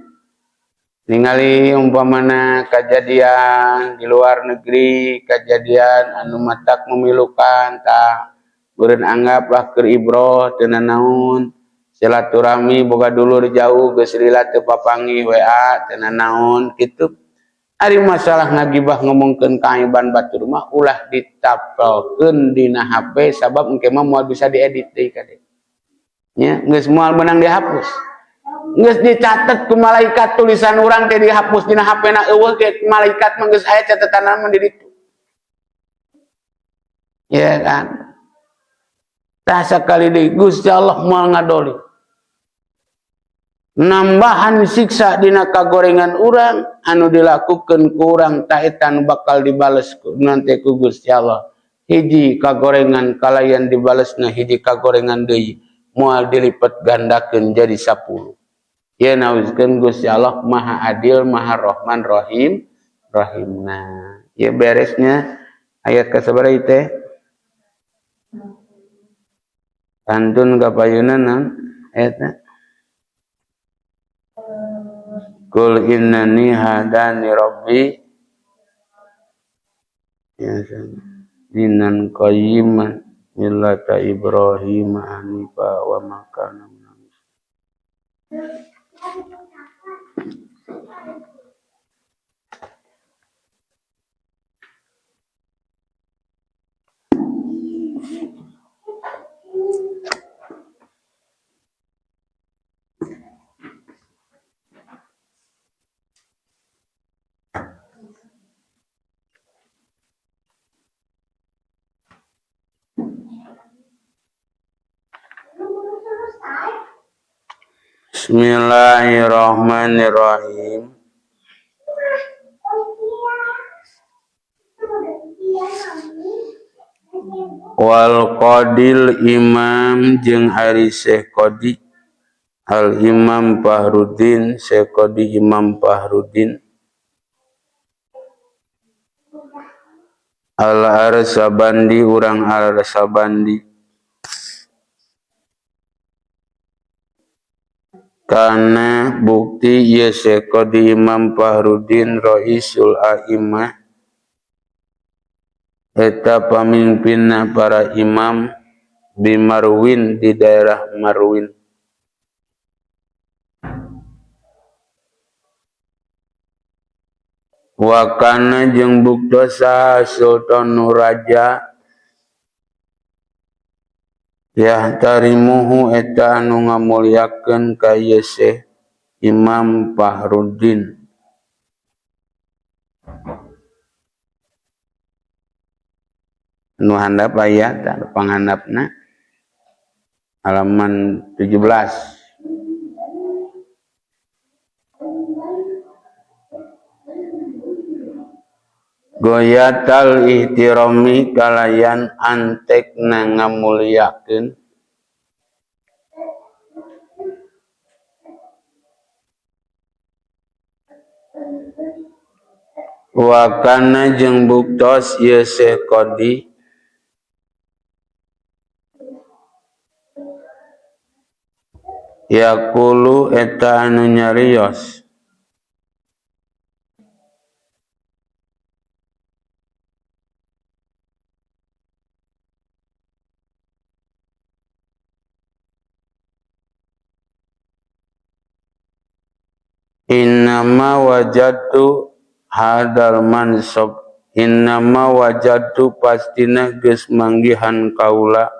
ningali umpamana kejadian di luar negeri, kejadian anu matak memilukan, tah beureun anggaplah keur ibroh teu nanaon. Silaturahmi boga dulur jauh geus lila teu papanggih WA teu nanaon kitu. Ari masalah ngagibah ngomongkeun kaaiban batur mah ulah ditapelkeun dina HP sabab engke mah moal bisa diedit deui kade. Nya geus moal meunang dihapus. Geus dicatet ku malaikat tulisan urang teh dihapus dina HP na eueuh ge malaikat mah geus aya catetanna mah di ditu. Ya kan? Tah sakali deui Gusti Allah moal ngadoli. Nambahan siksa dina kagorengan urang anu dilakukeun ku urang tah eta anu bakal dibales nanti ku Gusti Allah. Hiji kagorengan kalayan dibalesna hiji kagorengan deui moal dilipet gandakeun jadi 10. Ieu nawiskeun Gusti Allah Maha Adil, Maha Rahman Rahim, Rahimna. Ieu beresnya ayat kasabaraha ieu teh? Pantun kapayunan naon ayatna? Qul innani hadani rabbi ya dinan qayyiman millata Ibrahim hanifa wa ma kana minal musyrikin. Bismillahirrahmanirrahim. Wal qadil imam jeung ari Syekh Qadi al Imam Fahrudin Syekh Qadi Imam Fahrudin al Arsabandi urang Arsabandi kana bukti ieu Syekh Qadi Imam Fahrudin Raisul A'immah eta pamimpinna para imam di Marwin di daerah Marwin. Wakana jeung buktosa Sultan Raja yahtarimuhu eta anu ngamuliakeun ka ieu Syekh Imam Fahrudin. Nu handap aya tah panghandapna halaman 17. Goyatal ihtirami kalayan antekna ngamuliakeun wakana jeung buktos ieu Syekh Qadi yaqulu eta anu nyarios innama wajadtu hadal mansab innama wajadtu pastina geus manggihan kaula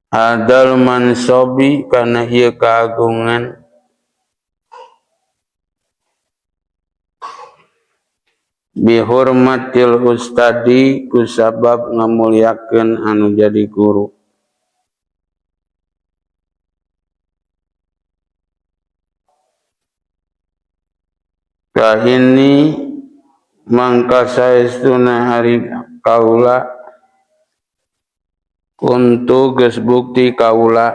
hadal mansobi kana ieu kagungan bihurmatil ustadi kusabab ngamuliakeun anu jadi guru. Ka ini Mangka saestuna ari kaula kuntu geus bukti kaula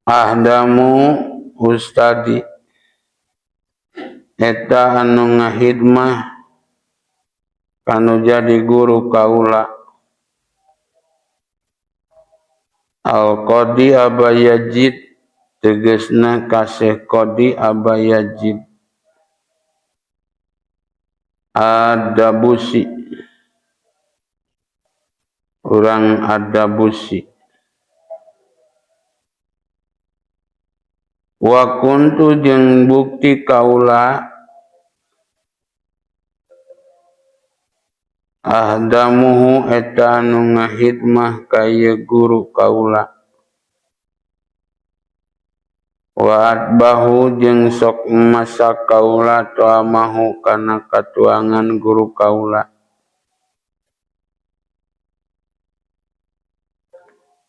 ahdamu ustadi eta anu ngahidmah kanu jadi guru kaula Al-Qadi Aba Yazid tegesna ka Syekh Qadi Aba Yazid Adabusi urang Adabusi wa kuntu jeung bukti kaula ahdamuhu eta anu ngahidmah ka ieu guru kaula wa atbahu jeung sok masak kaula toamahu kana katuangan guru kaula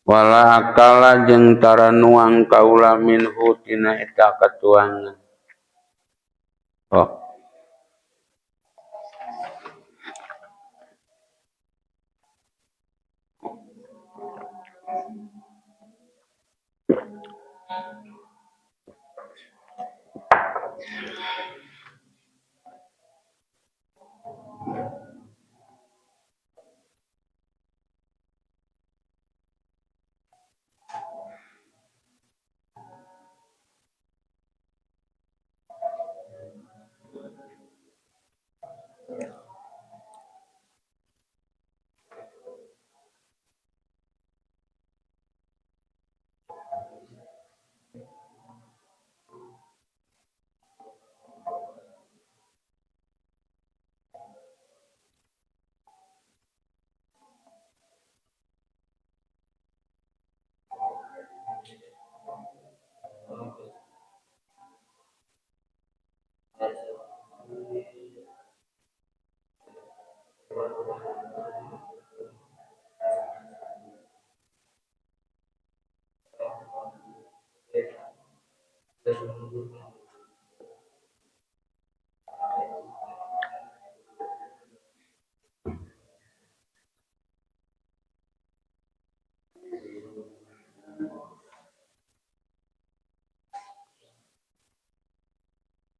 wala akala jeung tara nuang kaula minhu tina eta katuangan. Oh.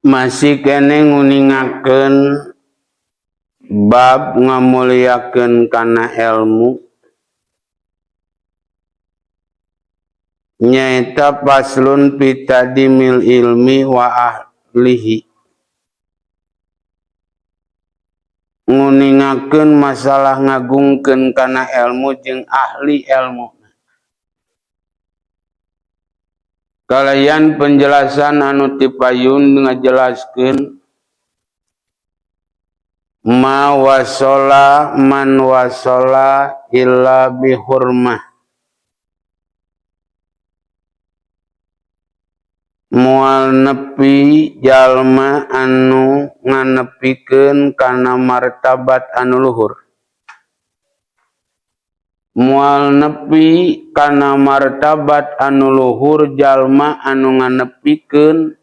Masih kene nguningakeun bab ngamuliakeun kana ilmu nyaeta faslun fi tadimil ilmi wa ahlihi, nguningakeun masalah ngagungkeun kana ilmu jeung ahli ilmu. Kalayan penjelasan anu tipayun ngajelaskeun ma wasola man wasola illa bihurmah, moal nepi jalma anu nganepikeun kana martabat anu luhur, moal nepi kana martabat anu luhur jalma anu nganepikeun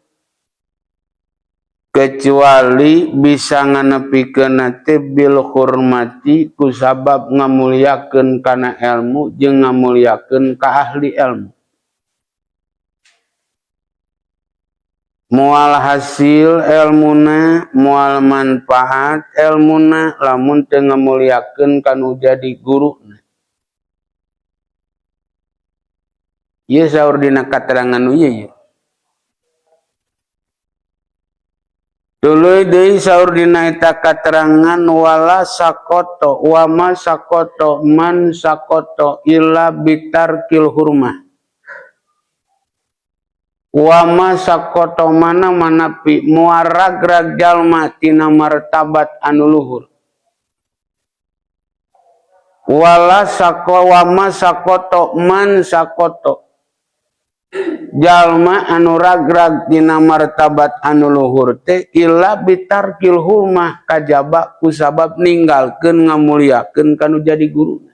kecuali bisa nganepikeun teh bil hurmati ku sabab ngamuliakeun kana ilmu jeung ngamuliakeun ka ahli ilmu. Moal hasil elmuna, moal manfaat elmuna lamun teu ngamuliakeun kanu jadi guruna. Ieu saur dina katerangan nu ieu ye. Tuluy deui saur dina eta katerangan wala sakoto wa ma sakoto man sakoto illa bitarkil hurmah. Wa ma sakoto mana manapi muaragrag jalma tina martabat anu luhur. Wala sako wa ma sakoto man sakoto jalma anu ragrag dina martabat anu luhur teh illa bitarkil hurmah kajaba ku sabab ninggalkeun ngamuliakeun kanu jadi guru.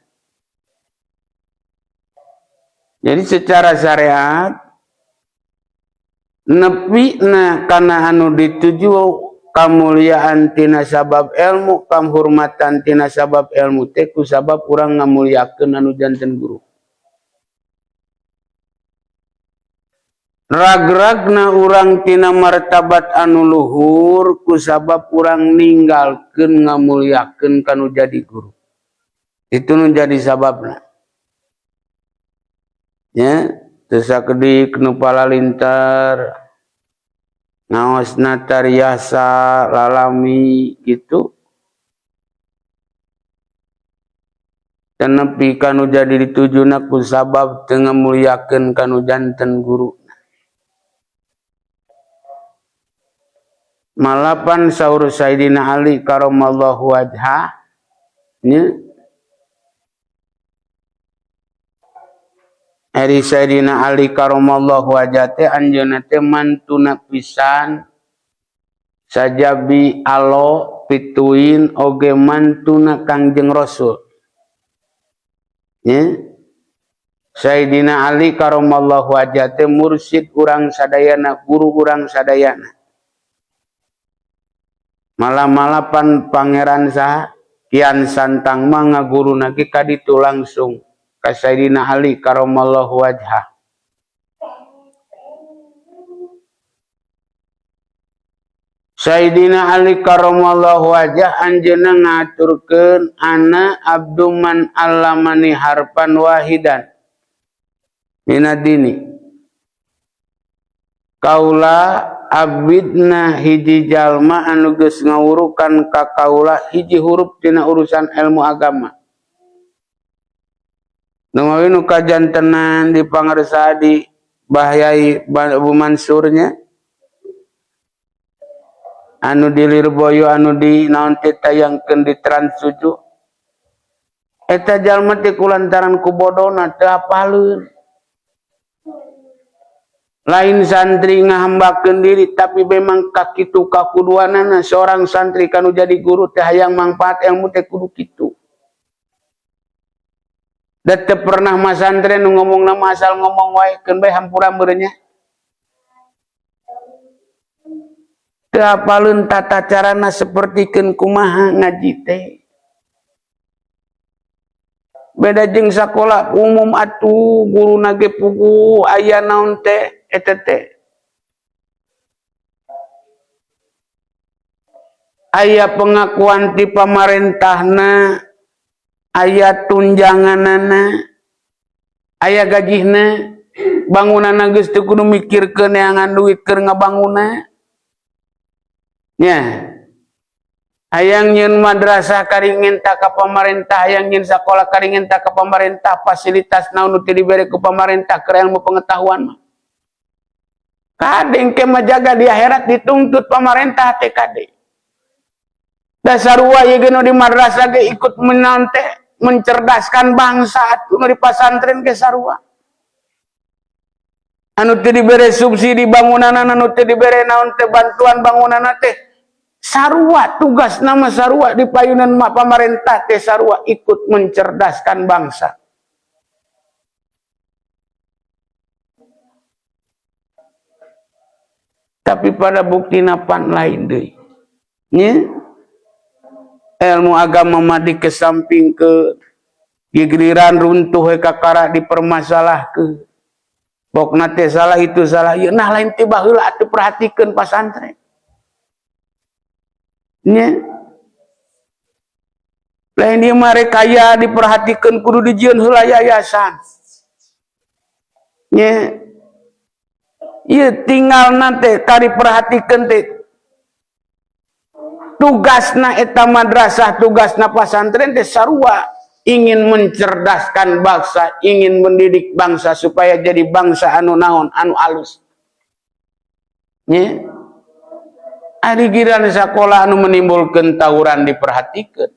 Jadi secara syariat Nepina kana anu dituju kamuliaan tina sabab ilmu, kahurmatan tina sabab ilmu teh ku sabab urang ngamuliakeun anu janten guru. Ragragna urang tina martabat anu luhur ku sabab urang ninggalkeun ngamuliakeun kanu jadi guru. Itu nu jadi sababna. Ya, teu sakedik nu palalintar ngaosna tariasa lalami gitu. Tenepi kanu jadi ditujuna ku sabab teu ngamuliakeun kanu janten guru. Malapan saur Sayyidina Ali karamallahu wajhah nya ari Sayyidina Ali karamallahu wajhah teh anjeunna teh mantuna pisan sajabi alo pituin oge mantuna Kangjeng Rasul nya. Sayyidina Ali karamallahu wajhah teh mursyid urang sadayana, guru urang sadayana. Malah-malapan pangeran saha Kian Santang mah ngaguruna ge ka ditu langsung ka Sayyidina Ali karamallahu wajhah. Sayyidina Ali karamallahu wajhah anjeunna ngaturkeun ana abdu man allamani harfan wahidan minadini. Kaula abidna hiji jalma anu geus ngawurukan ka kaula hiji huruf tina urusan ilmu agama. Nu mawi nu kajantenan di pangarsa di Bahyai Abu Mansurnya anu di Lirboyo anu di naon teh tayangkeun di Trans 7 eta jalma teh kulantaran ku bodona teu apaleun. Lain santri ngahambakeun diri tapi memang kakitu kakuduanana seorang santri kanu jadi guru teh hayang mangfaat ilmu teh kudu kitu. Da teu pernah masantren nu ngomongna mah asal ngomong wae keun bae hampura meureun nya. Teu apaleun tata carana sapertikeun kumaha ngaji teh. Beda jeung sakola umum atuh guruna ge puguh aya naon teh eta teh. Aya pengakuan ti pamarentahna, aya tunjanganana, aya gajihna, bangunanna geus teu kudu mikirkeun neangan duit keur ngabangunna. Nya. Hayang nyeun madrasah karingin ta ka pamarentah, hayang nyeun sakola karingin ta ka pamarentah, fasilitas naon nu teu dibere ku pamarentah keur ilmu pengetahuan mah. Kade engke mah jaga di akhirat dituntut pamarentah teh kade. Dasar sarua ieu ge nu di madrasah ge ikut menante mencerdaskan bangsa atuh nu di pasantren ge sarua. Anu teu dibere subsidi bangunanana, anu teu dibere naon teh bantuan bangunanana teh sarua tugas nama sarua di payunan mak pamarentah teh sarua ikut mencerdaskan bangsa. Tapi pada bukti napan lain deui. Nya? Ilmu agama mah dikesamping ke gigiliran runtuh we kakara dipermasalahkeun. Pokna teh salah itu salah ieu, nah lain teh baheula atuh perhatikeun pasantren. Nya? Lain ieu mah rek kaya diperhatikeun kudu dijieun heula yayasan. Nya? Ieu tinggal nate kari perhatikeun teh tugasna eta madrasah, tugasna pasantren teh sarua ingin mencerdaskan bangsa, ingin mendidik bangsa supaya jadi bangsa anu naon, anu alus. Nya? Ari giran sakola anu menimbulkeun tawuran diperhatikeun.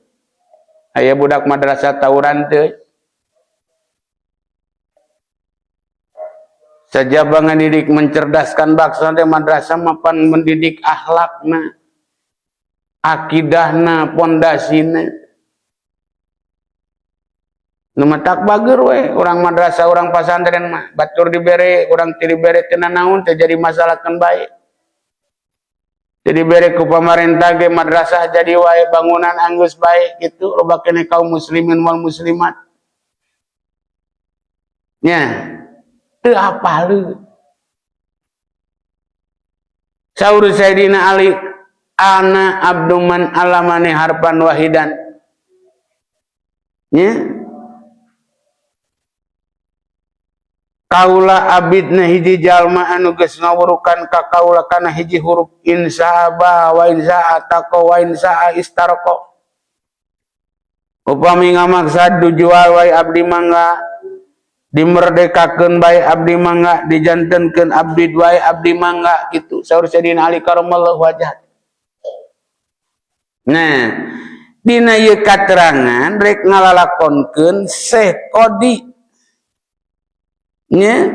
Aya budak madrasah tawuran teh. Sajaba ngadidik mencerdaskan bangsa teh madrasah mapan mendidik akhlakna, akidahna, pondasina. Nu matak bager we urang madrasah, urang pasantren mah, batur dibere, urang teu dibere teu nanaon, teu jadi masalah keun bae. Teu dibere ku pamarentah ge madrasah jadi wae, bangunan anggeus bae kitu, loba keneh kaum muslimin wal muslimat. Nya teu apaleun. Saur Sayyidina Ali, ana abdu man alamani harfan wahidan. Nya kaula abidna hiji jalma anu geus ngawurukan ka kaula kana hiji huruf, insaba wa insa taqwa wa insa istarqa. Upami ngamaksad dijual wae abdi mangga, dimerdekakeun bae abdi mangga, dijantenkeun abdi wae abdi mangga kitu saur Sayyidina Ali karamallahu wajah. Nah, dina ieu katerangan rek ngalalakonkeun Syekh Qadi nya,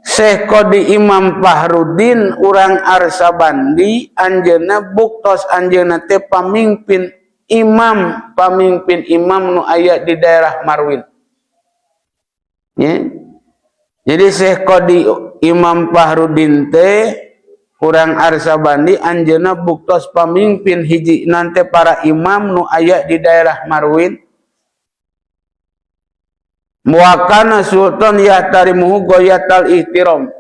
Syekh Qadi Imam Fahrudin urang Arsabandi, anjeunna buktos anjeunna teh pamimpin imam, pamimpin imam nu aya di daerah Marwin. Nya. Jadi Syekh Qadi Imam Fahrudin teh urang Arsabandi, anjeunna buktos pamimpin hiji nante para imam nu aya di daerah Marwin. Muakana sultan yahtarimuhu goyatal ihtiram.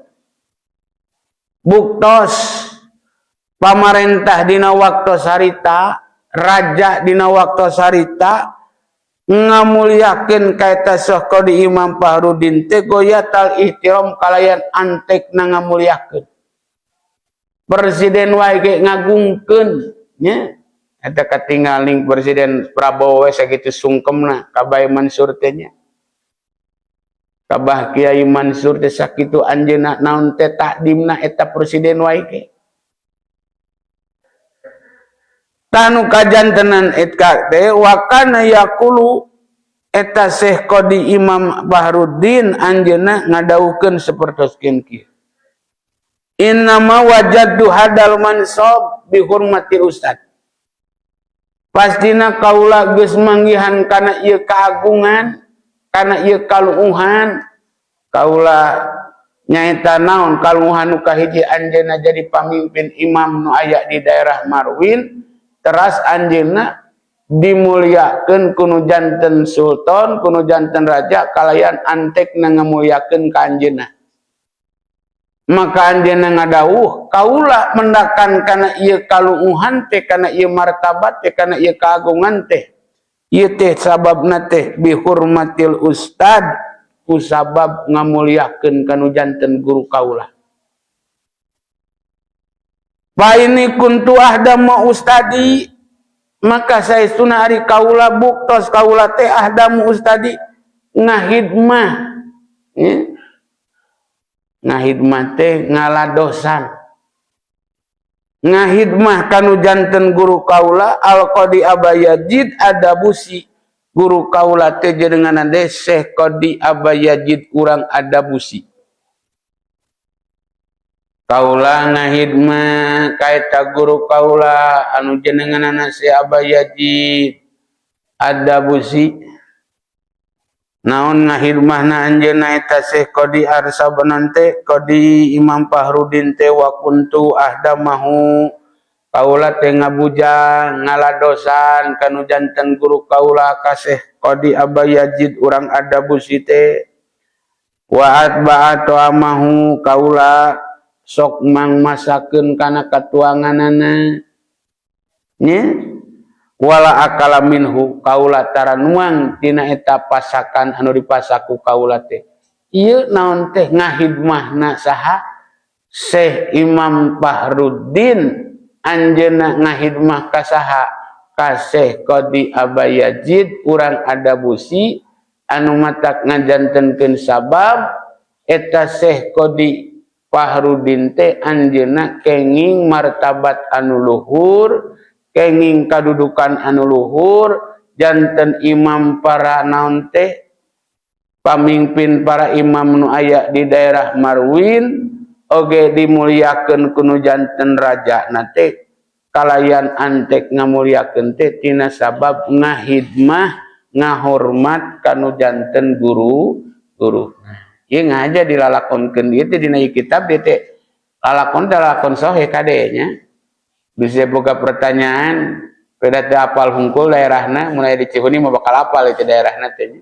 Buktos pamarentah dina waktu sarita, raja dina waktu sarita ngamuliakeun ka eta Syekh Qadi Imam Fahrudin teh goyatal ihtiram kalayan antekna ngamuliakeun. Presiden wae ge ngagungkeun nya. Eta katingaling Presiden Prabowo we sakitu sungkemna ka Bae Mansur teh nya. Kabah Kiai Mansur teh sakitu anjeunna naon teh takdimna eta presiden wae ge. Tanu kajantenan eta teh wakana yaqulu eta Syekh Qadi Imam Fahrudin anjeunna ngadawuhkeun sapertos kieu. Innama wajadtu hadal mansab bi hurmati ustad. Pastina kaula geus manggihan kana ieu keagungan, kana ieu kaluuhan, kaula nyaeta naon kaluuhan nu kahiji anjeunna jadi pamimpin imam nu aya di daerah Marwin, teras anjeunna dimuliakeun kuno janten sultan, kuno janten raja kalayan antekna ngamuliakeun ka anjeunna. Maka anjeunna ngadawuh, kaula mendakan kana ieu kaluuhan teh, kana ieu martabat teh, kana ieu keagungan teh. Ieu teh sababna teh bihurmatil ustad, ku sabab ngamuliakeun kanu janten guru kaula. Fa ini kuntu ahdamu ustadi, maka saestuna ari kaula buktos kaula teh ahdamu ustadi ngahidmah. Ya. Ngahidmah teh ngaladosan. Ngahidmah kanu janten guru kaula Al-Qadi Abayajid Adabusi. Guru kaula teh jenengan teh Syekh Qadi Abayajid urang Adabusi. Kaula ngahidmah kaeta guru kaula anu jenenganna Syekh Abayajid Adabusi. Naon ngahidmahna anjeunna eta Syekh Qadi Arsabanan teh Qadi Imam Fahrudin teh wa kuntu ahdamahu, kaula teh ngabujang ngaladosan kanu janten guru kaula ka Syekh Qadi Abayajid urang Adabusi teh. Wa atba'a ta'amahu, kaula sok mangmasakeun kana katuanganana nya. Wala akala minhu, kaula tara nuang tina eta pasakan anu dipasaku kaula teh. Ieu naon teh ngahidmahna saha? Syekh Imam Fahrudin anjeunna ngahidmah ka saha? Ka Syekh Qadi Abayajid urang Adabusi anu matak ngajantenkeun sabab eta Syekh Qadi Fahrudin teh anjeunna kenging martabat anu luhur, kenging kadudukan anu luhur, janten imam para naon teh pamimpin para imam nu aya di daerah Marwin oge dimuliakeun ku nu janten raja na teh kalayan antek ngamuliakeun teh tina sabab ngahidmah Ngahormat kanu janten guru guru. Ieu ngaja dilalakonkeun ieu teh dina ieu kitab ieu teh lalakon teh lalakon soheh kade nya. Bisa boga pertanyaan, beda teu apal hungkul daerahna, mun aya di Cihuni mah bakal apal itu daerahna teh nya.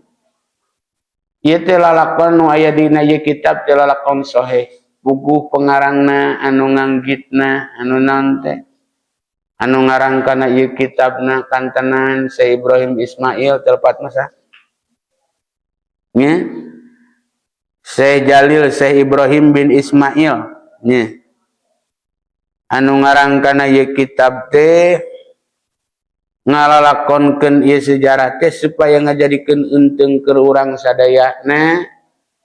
Ieu teh lalakon nu aya dina ieu kitab teh lalakon soheh. Puguh pengarangna anu nganggitna anu naon teh anu ngarang kana ieu kitabna kantenan Syekh Ibrahim Ismail telepat mah sah nya. Syekh Jalil Syekh Ibrahim bin Ismail nya anu ngarang kana ieu kitab teh ngalalakonkeun ieu sejarah teh supaya ngajadikeun eunteung keur urang sadayana,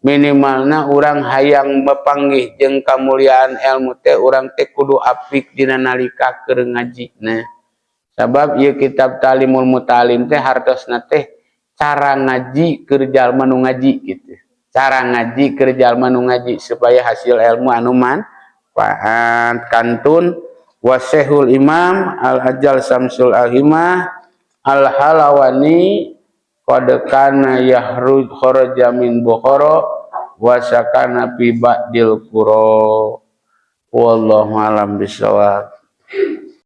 minimalna urang hayang mepanggih jeung kamuliaan ilmu teh urang teh kudu apik dina nalika keur ngajina. Sabab ieu kitab Ta'limul Muta'alim teh hartosna teh cara ngaji keur jalma nu ngaji gitu. Cara ngaji keur jalma nu ngaji supaya hasil ilmu anu manfaat. Kantun Wasehul Imam Al Ajal Samsul Ahimah Al Halawani qad kana yahruj kharaja min Bukhara wa sakana fi ba'dil qura. Wallahu alam bisawab.